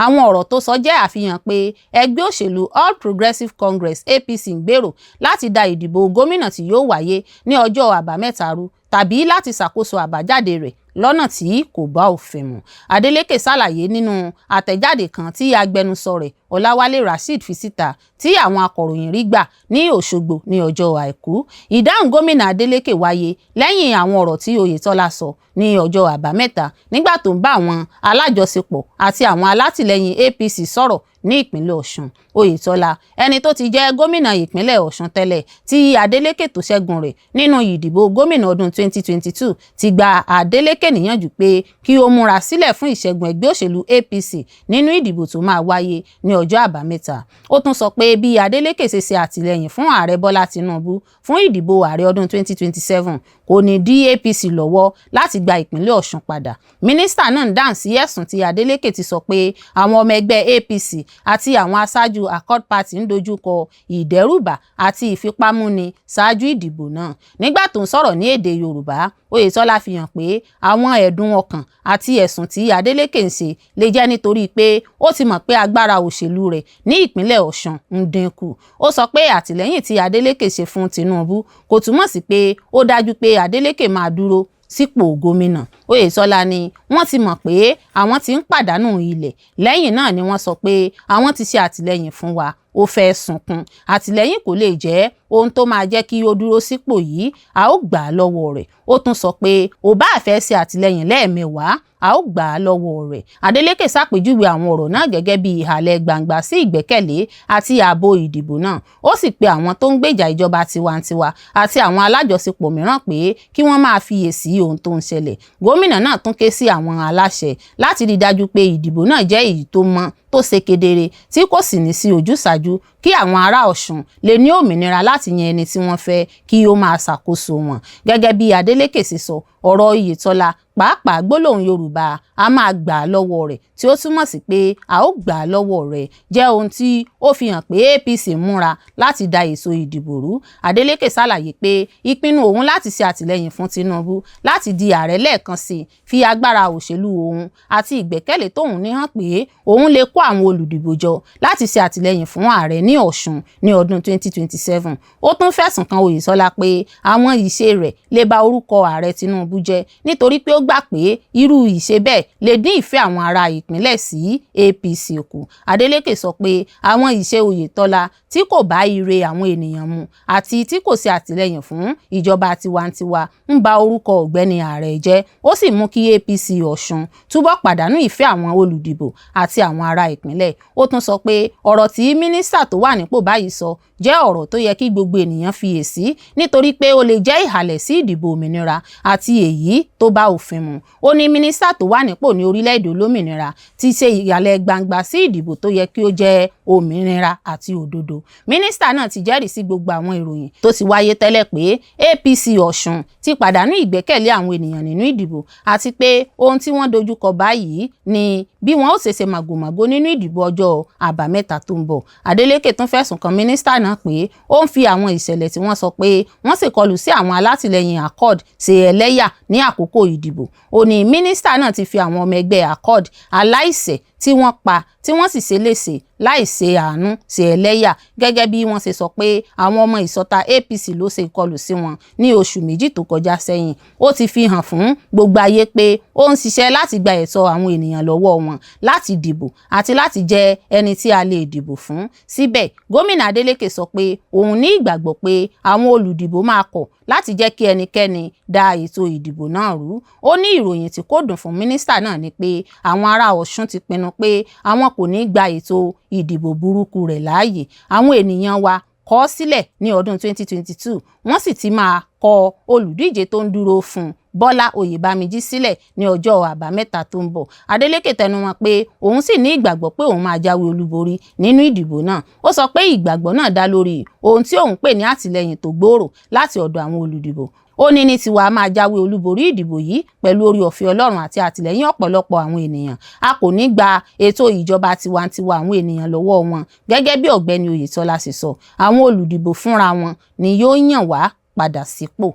àwọn ọ̀rọ̀ tó sọ jẹ́ àfihàn pé ẹgbẹ́ òṣèlú All Progressives Congress APC ń gbèrò láti da ìdìbò gómìnà tí yóò wáyé ní ọjọ́ Àbámẹ́ta rú tàbí láti ṣàkóso àbájáde rẹ̀ lọ́nà tí kò bá òfin mu. Adeleke ṣàlàyé nínú àtẹ̀jáde kan tí agbẹnusọ rẹ̀ Ọláwálé Rasheed fi síta tí àwọn akọ̀ròyìn rí gbà ní Òṣogbo ní ọjọ́ Àìkú. Ìdáhùn gómìnà Adeleke wáyé lẹ́yìn àwọn ọ̀rọ̀ tí Oyètọ́lá sọ ní ọjọ́ Àbámẹ́ta nígbà tó ń bá àwọn alájọṣepọ̀ àti àwọn alátìlẹyìn APC sọ̀rọ̀ ní ìpínlẹ̀ Ọ̀ṣun. Oyètọ́lá, ẹni tó ti jẹ́ gómìnà ìpínlẹ̀ Ọ̀ṣun tẹ́lẹ̀ tí Adeleke tó ṣẹ́gun rẹ̀ nínú ìdìbò gómìnà ọdún 2022, ti gba Adeleke níyànjú pé kí ó múra sílẹ̀ fún ìṣẹ́gun ẹgbẹ́ òṣèlú APC nínú ìdìbò tó máa wáyé ní ọjọ́ Àbámẹ́ta. Ó tún sọ pé bí Adeleke ṣe ṣe àtìlẹ́yìn fún ààrẹ Bọ́lá Tinubu fún ìdìbò ààrẹ ọdún 2027 kò ní dí APC lọ́wọ́ láti gba ìpínlẹ̀ Ọ̀ṣun padà. Mínísítà náà ń dáhùn sí ẹ̀sùn tí Adeleke ti sọ pé àwọn ọmọ ẹgbẹ́ APC àti àwọn aṣáájú Accord Party ń dojú kọ ìdẹ́rùbà àti ìfipámúni ṣáájú ìdìbò náà. Nígbà tó ń sọ̀rọ̀ ní èdè Yorùbá, Oyètọ́lá fi hàn pé àwọn ẹ̀dùn ọkàn àti ẹ̀sùn tí Adeleke ń ṣe lè jẹ́ nítorí pé ó ti mọ̀ pé agbára òṣèlú rẹ̀ ní ìpínlẹ̀ Ọ̀ṣun ń dínkù. Ó sọ pé àtìlẹ́yìn tí Adeleke ṣe fún Tinubu kò túmọ̀ sí pé ó dájú pé Adeleke máa dúró sípò gómìnà. Oyètọ́lá ní wọ́n ti mọ̀ pé àwọn ti ń pàdánù ilẹ̀, lẹ́yìn náà ni wọ́n sọ pé àwọn ti ṣe àtìlẹ́yìn fún wa. Ó fẹ́ sunkún. Àtìlẹ́yìn kò lè jẹ́ ohun tó máa jẹ́ kí ó dúró sípò yìí, a ó gbà á lọ́wọ́ rẹ̀. Ó tún sọ pé ò bá fẹ́ ṣe àtìlẹ́yìn lẹ́ẹ̀mẹwàá, a ó gbà á lọ́wọ́ rẹ̀. Adeleke ṣàpèjúwe àwọn ọ̀rọ̀ náà gẹ́gẹ́ bí ìhàlẹ̀ gbangba sí ìgbẹ́kẹ̀lé àti ààbò ìdìbò náà. Ó sì pe àwọn tó ń gbèjà ìjọba tiwantiwa àti àwọn alájọṣepọ̀ mìíràn pé kí wọ́n máa fiyèsí ohun tó ń ṣẹlẹ̀. Gómìnà náà tún ké sí àwọn aláṣẹ láti rí dájú pé ìdìbò náà jẹ́ èyí tó mọ́, tó ṣe kedere, tí kò sì ní sí ojúsàájú, kí àwọn ará Ọ̀ṣun lè ní òmìnira láti yan ẹni tí wọ́n fẹ́ kí ó máa ṣàkóso wọn. Gẹ́gẹ́ bí Adeleke ṣe sọ, ọ̀rọ̀ Oyètọ́lá, pàápàá gbólóhùn Yorùbá "a máa gbà á lọ́wọ́ rẹ̀", tí ó túmọ̀ sí pé a ó gbà á lọ́wọ́ rẹ̀, jẹ́ ohun tí ó fi hàn pé APC ń múra láti da ètò ìdìbò rú. Adeleke ṣàlàyé pé ìpinnu òun láti ṣe àtìlẹ́yìn fún Tinubu láti di ààrẹ lẹ́ẹ̀kan sí fi agbára òṣèlú òun àti ìgbẹ́kẹ̀lé tóun ní hàn pé òun lè kó àwọn olùdìbò jọ láti ṣe àtìlẹ́yìn fún ààrẹ ní Ọ̀ṣun ní ọdún 2027. Ó tún fẹ̀sùn kan Oyètọ́lá pé àwọn ìṣe rẹ̀ lè ba orúkọ ààrẹ Tinubu jẹ́, nítorí pé ó gbà pé irú ìṣe bẹ́ẹ̀ lè dín ìfẹ́ àwọn ará ìpínlẹ̀ sí APC kù. Adeleke sọ pé àwọn ìṣe Oyètọ́lá tí kò bá ire àwọn ènìyàn mu àti tí kò ṣe àtìlẹ́yìn fún ìjọba tiwantiwa ń ba orúkọ ọ̀gbẹ́ni ààrẹ jẹ́, ó sì mú kí APC Ọ̀ṣun túbọ̀ pàdánù ìfẹ́ àwọn olùdìbò àti àwọn ará ìpínlẹ̀. Ó tún sọ pé ọ̀rọ̀ tí mínísítà tó wà nípò báyìí sọ jẹ́ ọ̀rọ̀ tó yẹ kí gbogbo ènìyàn fiyèsí, nítorí pé ó lè jẹ́ ìhàlẹ̀ sí ìdìbò òmìnira àti èyí tó bá òfin mu. òfin mu. Ó ní mínísítà tó wà nípò ní orílẹ̀-èdè olómìnira ti ṣe ìhàlẹ̀ gbangba sí ìdìbò tó yẹ kí ó jẹ́ òmìnira àti òdodo. Mínísítà náà ti jẹ́rìí sí gbogbo àwọn ìròyìn tó ti wáyé tẹ́lẹ̀ pé APC Ọ̀ṣun ti pàdánù ìgbẹ́kẹ̀lé àwọn ènìyàn nínú ìdìbò, àti pé ohun tí wọ́n dojúkọ báyìí ni bí wọn ó ṣe ṣe màgòmágó nínú ìdìbò ọjọ́ Àbámẹ́ta tó ń bọ̀. Adeleke tún fẹ̀sùn kan mínísítà náà pé ó ń fi àwọn ìṣẹ̀lẹ̀ tí wọ́n sọ pé wọ́n ṣèkọlù sí àwọn alátìlẹyìn Accord ṣe ẹlẹ́yà ní àkókò ìdìbò. Ó ní mínísítà náà ti fi àwọn ọmọ ẹgbẹ́ Accord aláìṣẹ̀ tí wọ́n pa tí wọ́n sì ṣe léṣe láì ṣe àánú ṣe ẹlẹ́yà, gẹ́gẹ́ bí wọ́n ṣe sọ pé àwọn ọmọ ìsọ̀ta APC ló ṣe ìkọlù sí wọn ní oṣù 2 tó kọjá sẹ́yìn. Ó ti fi hàn fún gbogbo ayé pé ó ń ṣiṣẹ́ láti gba ẹ̀tọ́ àwọn ènìyàn lọ́wọ́ wọn láti dìbò àti láti jẹ́ ẹni tí a lè dìbò fún. Síbẹ̀, gómìnà Adeleke sọ pé òun ní ìgbàgbọ́ pé àwọn olùdìbò máa kọ̀ láti jẹ́ kí ẹnikẹ́ni da ètò ìdìbò náà rú. Ó ní ìròyìn tí kò dùn fún mínísítà náà ni pé àwọn ará Ọ̀ṣun ti pinnu pé àwọn kò ní gba ètò ìdìbò burúkú rẹ̀ láàyè. Àwọn ènìyàn wa kọ ọ́ sílẹ̀ ní ọdún 2022, wọ́n sì ti máa kọ olùdíje tó ń dúró fún Bọ́lá Oyèbámijí sílẹ̀ ní ọjọ́ Àbámẹ́ta tó ń bọ̀. Adeleke tẹnumọ́ pé òun sì ní ìgbàgbọ́ pé òun máa jáwé olúborí nínú ìdìbò náà. Ó sọ pé ìgbàgbọ́ náà dá lórí ohun tí òun pè ní àtìlẹ́yìn tó gbòòrò láti ọ̀dọ̀ àwọn olùdìbò. Ó ní ní tiwa máa jáwé olúborí ìdìbò yìí pẹ̀lú orí ọ̀fẹ́ Ọlọ́run àti àtìlẹ́yìn ọ̀pọ̀lọpọ̀ àwọn ènìyàn. A kò ní gba ètò ìjọba tiwantiwa àwọn ènìyàn lọ́wọ́ wọn. Gẹ́gẹ́ bí Ọ̀gbẹ́ni Oyètọ́lá ṣe sọ, àwọn olùdìbò fúnra wọn ni yóò yàn wá padà sípò.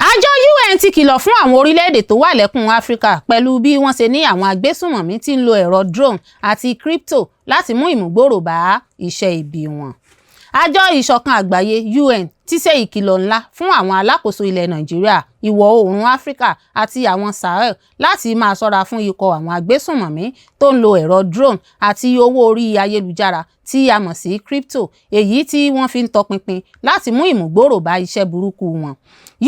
Àjọ UN ti kìlọ̀ fún àwọn orílẹ̀-èdè tó wà lẹ́kùn Áfíríkà pẹ̀lú bí wọ́n ṣe ní àwọn agbésùnmọ̀mí tí ń lo ẹ̀rọ drone àti crypto láti mú ìmúgbòòrò bá iṣẹ́ ibi wọn. Àjọ Ìṣọ̀kan Àgbáyé UN ti ṣe ìkìlọ̀ ńlá fún àwọn alákòóso ilẹ̀ Nàìjíríà, Ìwọ̀ Oòrùn Áfíríkà àti àwọn Sahel láti máa ṣọ́ra fún ikọ̀ àwọn agbésùnmọ̀mí tó ń lo ẹ̀rọ drone àti owó orí ayélujára tí a mọ̀ sí crypto, èyí tí wọ́n fi ń tọpinpin láti mú ìmúgbòòrò bá iṣẹ́ burúkú wọn.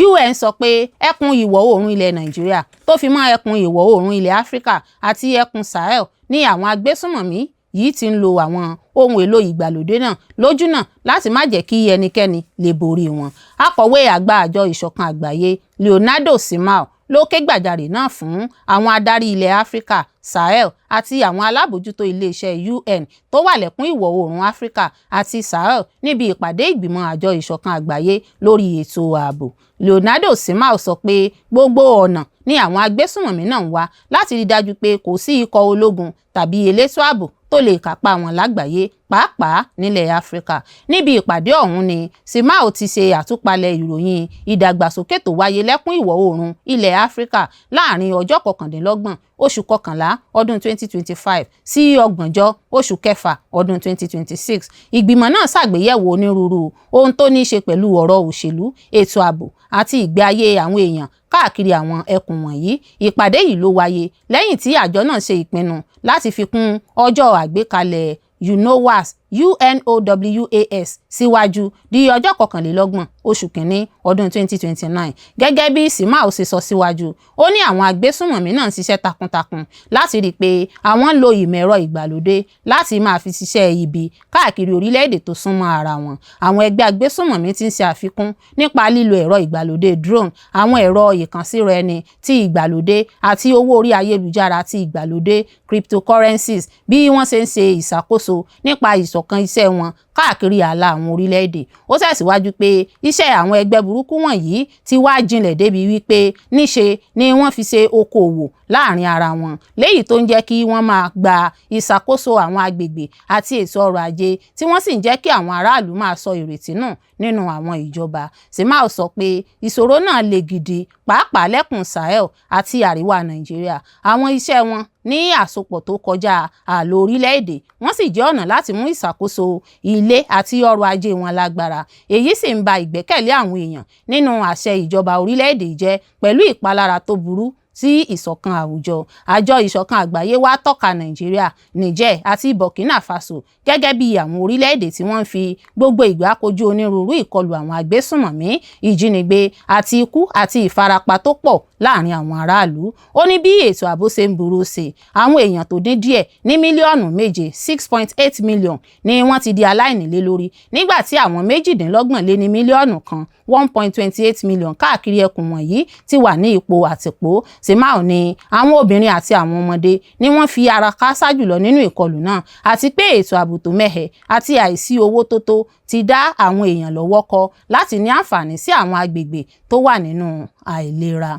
UN sọ pé ẹkùn Ìwọ̀ Oòrùn ilẹ̀ Nàìjíríà tó fi mọ́ ẹkùn Ìwọ̀ Oòrùn ilẹ̀ Áfíríkà àti ẹkùn Sahel ní àwọn agbésùnmọ̀mí yìí ti ń lo àwọn ohun èlò ìgbàlódé náà lójúnà láti má jẹ́ kí ẹnikẹ́ni lè borí wọn. Akọ̀wé àgbà àjọ Ìṣọ̀kan Àgbáyé Leonardo Simao ló ké gbàjarè náà fún àwọn adarí ilẹ̀ Áfíríkà, Sahel àti àwọn alábòójútó iléeṣẹ́ UN tó wà lẹ́kùn Ìwọ̀ Oòrùn Áfíríkà àti Sahel níbi ìpàdé ìgbìmọ̀ àjọ Ìṣọ̀kan Àgbáyé lórí ètò ààbò. Leonardo Simao sọ pé gbogbo ọ̀nà ni àwọn agbésùnmọ̀mí náà ń wá láti rí dájú pé kò sí ikọ̀ ológun tàbí elétò ààbò tó lè kápá wọn lágbàáyé, pàápàá nílẹ̀ Áfíríkà. Níbi ìpàdé ọ̀hún ni Simao ti ṣe àtúpalẹ̀ ìròyìn ìdàgbàsókè tó wáyé lẹ́kùn Ìwọ̀ Oòrùn ilẹ̀ Áfíríkà láàrin ọjọ́ 29 oṣù kọkànlá ọdún 2025 sí 30 oṣù kẹfà ọdún 2026. Ìgbìmọ̀ náà ṣàgbéyẹ̀wò onírúurú ohun tó ní í ṣe pẹ̀lú ọ̀rọ̀ òṣèlú, ètò ààbò àti ìgbé ayé àwọn èèyàn káàkiri àwọn ẹkùn wọ̀nyí. Ìpàdé yìí ló wáyé lẹ́yìn tí àjọ náà ṣe ìpinnu láti fi kún ọjọ́ àgbékalẹ̀ UNOWAS UNOWAS síwájú di ọjọ́ 21 oṣù kínní ọdún 2029. Gẹ́gẹ́ bí Simao ṣe sọ síwájú, ó ní àwọn agbésùnmọ̀mí náà ń ṣiṣẹ́ takuntakun láti rí i pé àwọn ń lo ìmọ̀ ẹ̀rọ ìgbàlódé láti máa fi ṣiṣẹ́ ibi káàkiri orílẹ̀-èdè tó súnmọ́ ara wọn. Àwọn ẹgbẹ́ agbésùnmọ̀mí ti ń ṣe àfikún nípa lílo ẹ̀rọ ìgbàlódé drone, àwọn ẹ̀rọ ìkànsíra-ẹni ti ìgbàlódé àti owó orí ayélujára ti ìgbàlódé cryptocurrencies bí wọ́n ṣe ń ṣe ìṣàkóso nípa ìṣọ̀kan iṣẹ́ wọn káàkiri ààlà àwọn orílẹ̀-èdè. Ó tẹ̀síwájú pé iṣẹ́ àwọn ẹgbẹ́ burúkú wọ̀nyí ti wá jinlẹ̀ débi wípé níṣe ni wọ́n fi ṣe okòòwò láàrin ara wọn, léyìí tó ń jẹ́ kí wọ́n máa gba ìṣàkóso àwọn agbègbè àti ètò ọrọ̀ ajé, tí wọ́n sì ń jẹ́ kí àwọn aráàlú máa sọ ìrètí nù nínú àwọn ìjọba. Simao sọ pé ìṣòro náà le gidi pàápàá lẹ́kùn Sahel àti àríwá Nàìjíríà. Àwọn iṣẹ́ wọn ní àsopọ̀ tó kọjá ààlà orílẹ̀-èdè, wọ́n sì jẹ́ ọ̀nà láti mú ìṣàkóso ilé àti ọrọ̀ ajé wọn lágbára. Èyí sì ń ba ìgbẹ́kẹ̀lé àwọn èèyàn nínú àṣẹ ìjọba orílẹ̀-èdè jẹ́ pẹ̀lú ìpalára tó burú sí ìṣọ̀kan àwùjọ. Àjọ Ìṣọ̀kan Àgbáyé wá tọ́ka Nàìjíríà, Niger àti Burkina Faso gẹ́gẹ́ bí àwọn orílẹ̀-èdè tí wọ́n ń fi gbogbo ìgbà kojú onírúurú ìkọlù àwọn agbésùnmọ̀mí, ìjínigbé àti ikú àti ìfarapa tó pọ̀ láàrin àwọn aráàlú. Ó ní bí ètò ààbò ṣe ń burú sí i, àwọn èèyàn tó dín díẹ̀ ní mílíọ̀nù 7, 6.8 million, ni wọ́n ti di aláìnílé lórí, nígbà tí àwọn 28 lé ní mílíọ̀nù 1, 1.28 million, káàkiri ẹkùn wọ̀nyí ti wà ní ipò àtìpó. Simao ní àwọn obìnrin àti àwọn ọmọdé ni wọ́n fi ara kááṣá jùlọ nínú ìkọlù náà, àti pé ètò ààbò tó mẹ́hẹ àti àìsí owó tó tó ti dá àwọn èèyàn lọ́wọ́ kọ́ láti ní àǹfààní sí àwọn agbègbè tó wà nínú àìlera.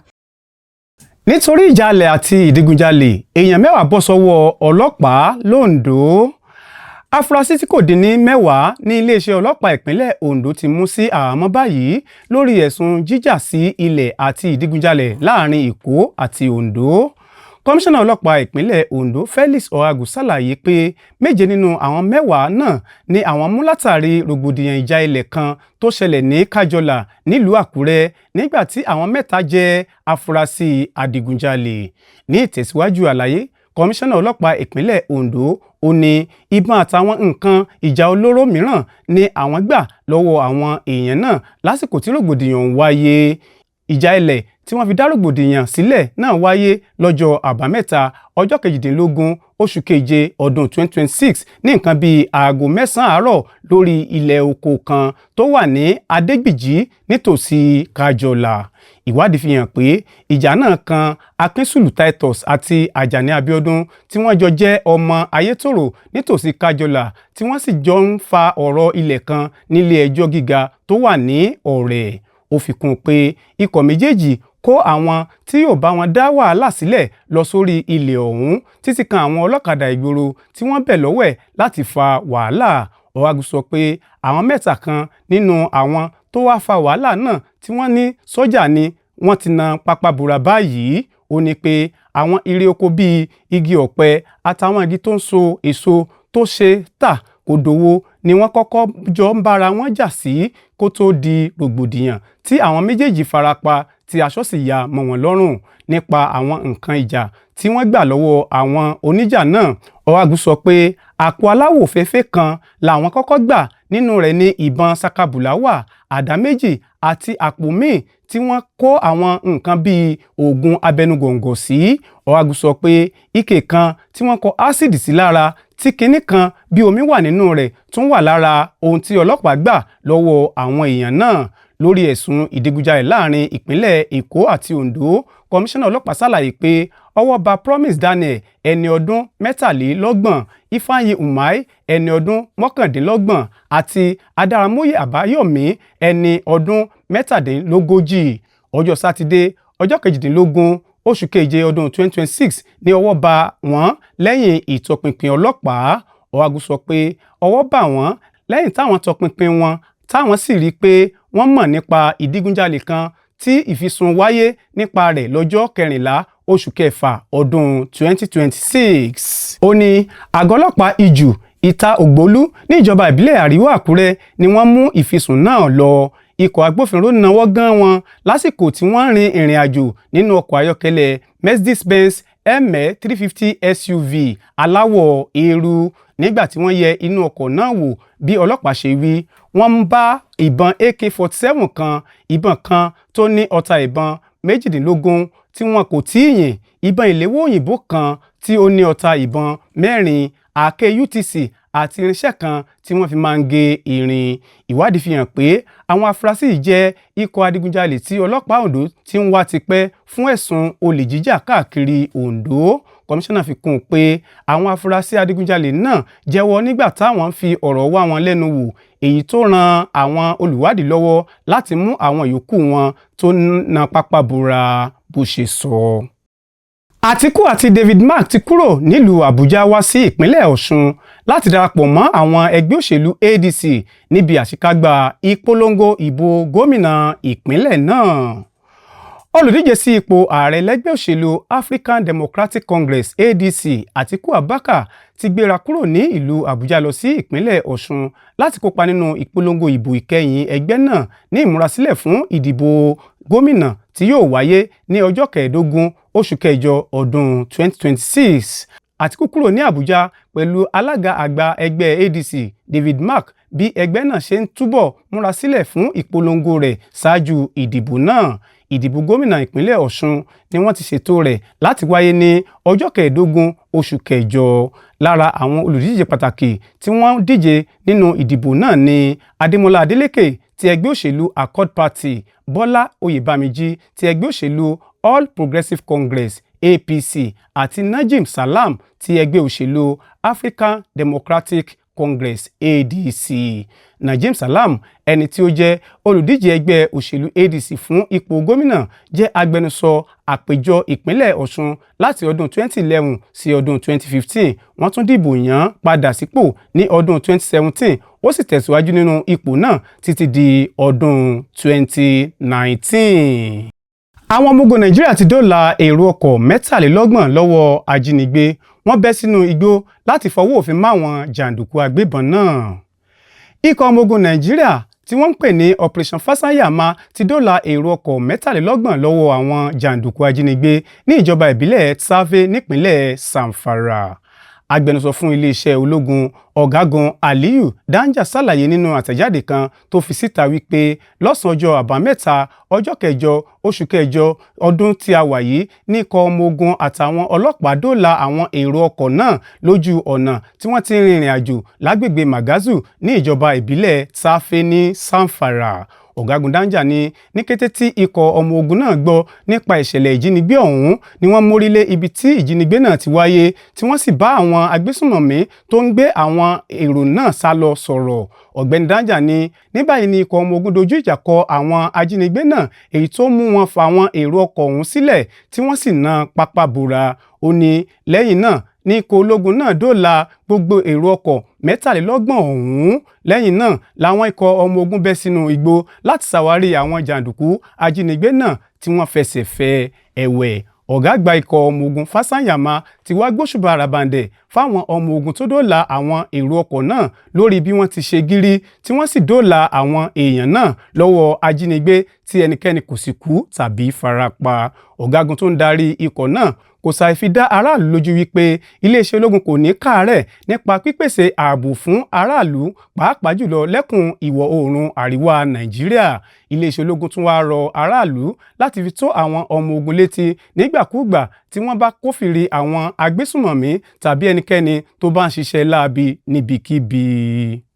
Nítorí ìjalè àti ìdígunjalè, èèyàn 10 bọ́ sọ́wọ́ ọlọ́pàá l'Ondo. Afurasí tí kò dín ní 10 ní iléeṣẹ́ ọlọ́pàá ìpínlẹ̀ Ondo ti mú sí àhámọ́ báyìí lórí ẹ̀sùn jíjà sí ilẹ̀ àti ìdígunjalè láàrin Èkó àti Ondo. Kọmíṣánná ọlọ́pàá ìpínlẹ̀ Ondo, Felix Ohagu, ṣàlàyé pé méje nínú àwọn 10 náà ni àwọn mú látàrí rògbòdìyàn ìjà ilẹ̀ kan tó ṣẹlẹ̀ ní Kájọlà nílùú Àkúrẹ́, nígbà tí àwọn mẹ́ta jẹ́ afurasí adigunjalè. Ní ìtẹ̀síwájú àlàyé kọmíṣánná ọlọ́pàá ìpínlẹ̀ Ondo, ó ní ìbọn àtàwọn nǹkan ìjà olóró mìíràn ni àwọn gbà lọ́wọ́ àwọn èèyàn náà lásìkò tí rògbòdìyàn ń wáyé. Ìjà ilẹ̀ tí wọ́n fi dá rògbòdìyàn sílẹ̀ náà wáyé lọ́jọ́ Àbámẹ́ta, ọjọ́ 18 oṣù keje ọdún 2026, ní nǹkan bíi aago 9 àárọ̀, lórí ilẹ̀ oko kan tó wà ní Adégbìjì nítòsí Kájọlà. Ìwádìí fi hàn pé ìjà náà kan Akínsùlù Titus àti Àjàní Abíọ́dún, tí wọ́n jọ jẹ́ ọmọ Ayétòrò nítòsí Kájọlà, tí wọ́n sì jọ ń fa ọ̀rọ̀ ilẹ̀ kan nílé ẹjọ́ gíga tó wà ní Ọ̀rẹ́. Ó fi kún un pé ikọ̀ méjèèjì kó àwọn tí yóò bá wọn dá wàhálà sílẹ̀ lọ sórí ilẹ̀ ọ̀hún, títí kan àwọn ọlọ́kadà ìgboro tí wọ́n bẹ̀ lọ́wẹ̀ láti fa wàhálà. Ọ̀hágun sọ pé àwọn mẹ́ta kan nínú àwọn tó wáá fa wàhálà náà, tí wọ́n ní sójà ni wọ́n, ti na pápá bora báyìí. Ó ní pé àwọn irè oko bíi igi ọ̀pẹ àtàwọn igi tó ń so èso tó ṣe tà kó dowó ni wọ́n kọ́kọ́ jọ ń bára wọn jà sí kó tóó di rògbòdìyàn tí àwọn méjèèjì farapa, tí aṣọ sì ya mọ́ wọn lọ́rùn. Nípa àwọn nǹkan ìjà tí wọ́n gbà lọ́wọ́ àwọn oníjà náà, Ọ̀hágun sọ pé àpò aláwọ̀ òfééfèé kan làwọn kọ́kọ́ gbà. Nínú rẹ̀ ní ìbọn sakabùlà wà, àdá méjì àti àpò míì tí wọ́n kó àwọn nǹkan bíi oògùn abẹnugọ̀ńgọ̀ sí. Ọ̀hágun sọ pé ike kan tí wọ́n kọ ásíìdì sí lára, tí kinní kan bí omi wà nínú rẹ̀, tún wà lára ohun tí ọlọ́pàá gbà lọ́wọ́ àwọn èèyàn náà. Lórí ẹ̀sùn ìdígunjalè láàrin ìpínlẹ̀ Èkó àti Ondo, kọmíṣánná ọlọ́pàá ṣàlàyé pé ọwọ́ bá Promise Daniel, ẹni ọdún 33, Ifeanyi Umar, ẹni ọdún 29, àti Adáràmọ́yé Àbáyọ̀mí, ẹni ọdún 37. Ọjọ́ Sátidé, ọjọ́ 18 oṣù keje ọdún 2026 ní ọwọ́ bá wọ́n lẹ́yìn ìtọpinpin ọlọ́pàá. Ọ̀hágun sọ pé ọwọ́ bá wọ́n lẹ́yìn táwọn tọpinpin wọn, táwọn sì rí i pé wọ́n mọ̀ nípa ìdígunjalè kan tí ìfisùn wáyé nípa rẹ̀ lọ́jọ́ 14 oṣù kẹfà ọdún 2026. Ó ní àgọ́ ọlọ́pàá Ìjù Ìta Ògbólú níjọba ìbílẹ̀ Àríwá Àkúrẹ́ ni wọ́n mú ìfisùn náà lọ. Ikọ̀ agbófinró náwó gán wọn lásìkò tí wọ́n rin ìrìn àjò nínú ọkọ̀ ayọ́kẹ́lẹ́ Mercedes-Benz ML 350 SUV aláwọ̀ eérú. Nígbà tí wọ́n yẹ inú ọkọ̀ náà wò, bí ọlọ́pàá ṣe wí, wọ́n ń bá ìbọn AK-47 kan, ìbọn kan tó ní ọta ìbọn 18 tí wọn kò tíì yìn, ìbọn ìléwọ́ òyìnbó kan tí ó ní ọta ìbọn mẹ́rin, àáké UTC àti irinṣẹ́ kan tí wọ́n fi máa ń gé irin. Ìwádìí fi hàn pé àwọn afurasí yìí jẹ́ ikọ̀ adigunjalè tí ọlọ́pàá Ondo ti ń wá tipẹ́ fún ẹ̀sùn olè jíjà káàkiri Ondo. Kọmíṣánná fi kún un pé àwọn afurasí adigunjalè náà jẹ́wọ́ nígbà táwọn ń fi ọ̀rọ̀ wá wọn lẹ́nu wò, èyí tó ran àwọn olùwádìí lọ́wọ́ láti mú àwọn yòókù wọn tó na pápá bora, bó ṣe sọ. Àtíkù àti David Mark ti kúrò nílùú Àbújá wá sí ìpínlẹ̀ Ọ̀ṣun láti darapọ̀ mọ́ àwọn ẹgbẹ́ òṣèlú ADC níbi àṣekágbá ìpolongo ìbò gómìnà ìpínlẹ̀ náà. Olùdíje sí ipò ààrẹ lẹ́gbẹ́ òṣèlú African Democratic Congress, ADC, Atiku Abubakar, ti gbéra kúrò ní ìlú Àbújá lọ sí ìpínlẹ̀ Ọ̀ṣun láti kópa nínú ìpolongo ìbò ìkẹyìn ẹgbẹ́ náà ní ìmúrasílẹ̀ fún ìdìbò gómìnà tí yóò wáyé ní ọjọ́ 15 oṣù kẹjọ ọdún 2026. Àtíkù kúrò ní Àbújá pẹ̀lú alága àgbà ẹgbẹ́ ADC David Mark bí ẹgbẹ́ náà ṣe ń túbọ̀ múra sílẹ̀ fún ìpolongo rẹ̀ ṣáájú ìdìbò náà. Ìdìbò gómìnà ìpínlẹ̀ Ọ̀ṣun ni wọ́n ti ṣètò rẹ̀ láti wáyé ní ọjọ́ 15 oṣù kẹjọ. Lára àwọn olùdíje pàtàkì tí wọ́n díje nínú ìdìbò náà ni Adémọ́lá Adélékè ti ẹgbẹ́ òṣèlú Accord Party, Bọ́lá Oyèbámijí ti ẹgbẹ́ òṣèlú All Progressives Congress APC àti Najim Salam ti ẹgbẹ́ òṣèlú African Democratic Congress ADC. Najim Salam, ẹni tí ó jẹ́ olùdíje ẹgbẹ́ òṣèlú ADC fún ipò gómìnà, jẹ́ agbẹnusọ àpéjọ ìpínlẹ̀ Ọ̀ṣun láti ọdún 2011 sí ọdún 2015. Wọ́n tún dìbò yàn án padà sípò ní ọdún 2017, ó sì tẹ̀síwájú nínú ipò náà títí di ọdún 2019. Àwọn ọmọ ogun Nàìjíríà ti dóòlà èrò ọkọ̀ 33 lọ́wọ́ ajínigbé. Wọ́n bẹ́ sínú igbó láti fọwọ́ òfin máwọn jàǹdùkú agbébọn náà. Ikọ̀ ọmọ ogun Nàìjíríà tí wọ́n ń pè ní Operation Fansayama ti dóòlà èrò ọkọ̀ 33 lọ́wọ́ àwọn jàǹdùkú ajínigbé ní ìjọba ìbílẹ̀ Tsafe nípínlẹ̀ Zamfara. Agbẹnusọ fún iléeṣẹ́ ológun, Ọ̀gágun Aliyu Danja, ṣàlàyé nínú àtẹ̀jáde kan tó fi síta wípé lọ́sàn-án ọjọ́ Àbámẹ́ta, ọjọ́ 8 oṣù kẹjọ ọdún tí a wà yìí ní ikọ̀ ọmọ ogun àtàwọn ọlọ́pàá dóòlà àwọn èrò ọkọ̀ náà lójú ọ̀nà tí wọ́n ti ń rìnrìn àjò lágbègbè Magazu ní ìjọba ìbílẹ̀ Tsafe ní Zamfara. Ọ̀gágun Danja ní ní kété tí ikọ̀ ọmọ ogun náà gbọ́ nípa ìṣẹ̀lẹ̀ ìjínigbé ọ̀hún ni wọ́n mórí lé ibi tí ìjínigbé náà ti wáyé, tí wọ́n sì bá àwọn agbésùnmọ̀mí tó ń gbé àwọn èrò náà sá lọ sọ̀rọ̀. Ọ̀gbẹ́ni Danja ní ní báyìí ni ikọ̀ ọmọ ogun dojú ìjà kọ àwọn ajínigbé náà, èyí tó mú wọn fa àwọn èrò ọkọ̀ ọ̀hún sílẹ̀ tí wọ́n sì na pápá bora. Ó ní lẹ́yìn náà ní ikọ̀ ológun náà dóòlà gbogbo èrò ọkọ̀ 33 ọ̀hún. Lẹ́yìn náà làwọn ikọ̀ ọmọ ogun bẹ́ sínú igbó láti ṣàwárí àwọn jàǹdùkú ajínigbé náà tí wọ́n fẹsẹ̀ fẹ́. Ẹ̀wẹ̀, ọ̀gá àgbà ikọ̀ ọmọ ogun Fásányàmá ti wá gbóṣùbà ràbàǹdẹ̀ fáwọn ọmọ ogun tó dóòlà àwọn èrò ọkọ̀ náà lórí bí wọ́n ti ṣe gírí tí wọ́n sì dóòlà àwọn èèyàn náà lọ́wọ́ ajínigbé tí ẹnikẹ́ni kò sì kú tàbí farapa. Ọ̀gágun tó ń darí ikọ̀ náà kò ṣàì fi dá aráàlú lójú wípé iléeṣẹ́ ológun kò ní káàárẹ̀ nípa pípèsè ààbò fún aráàlú, pàápàá jùlọ lẹ́kùn ìwọ̀ oòrùn àríwá Nàìjíríà. Iléeṣẹ́ ológun tún wáá rọ aráàlú láti fi tó àwọn ọmọ ogun létí nígbàkúùgbà tí wọ́n bá kófìrí àwọn agbésùnmọ̀mí tàbí ẹnikẹ́ni tó bá ń ṣiṣẹ́ láabi níbikíbi.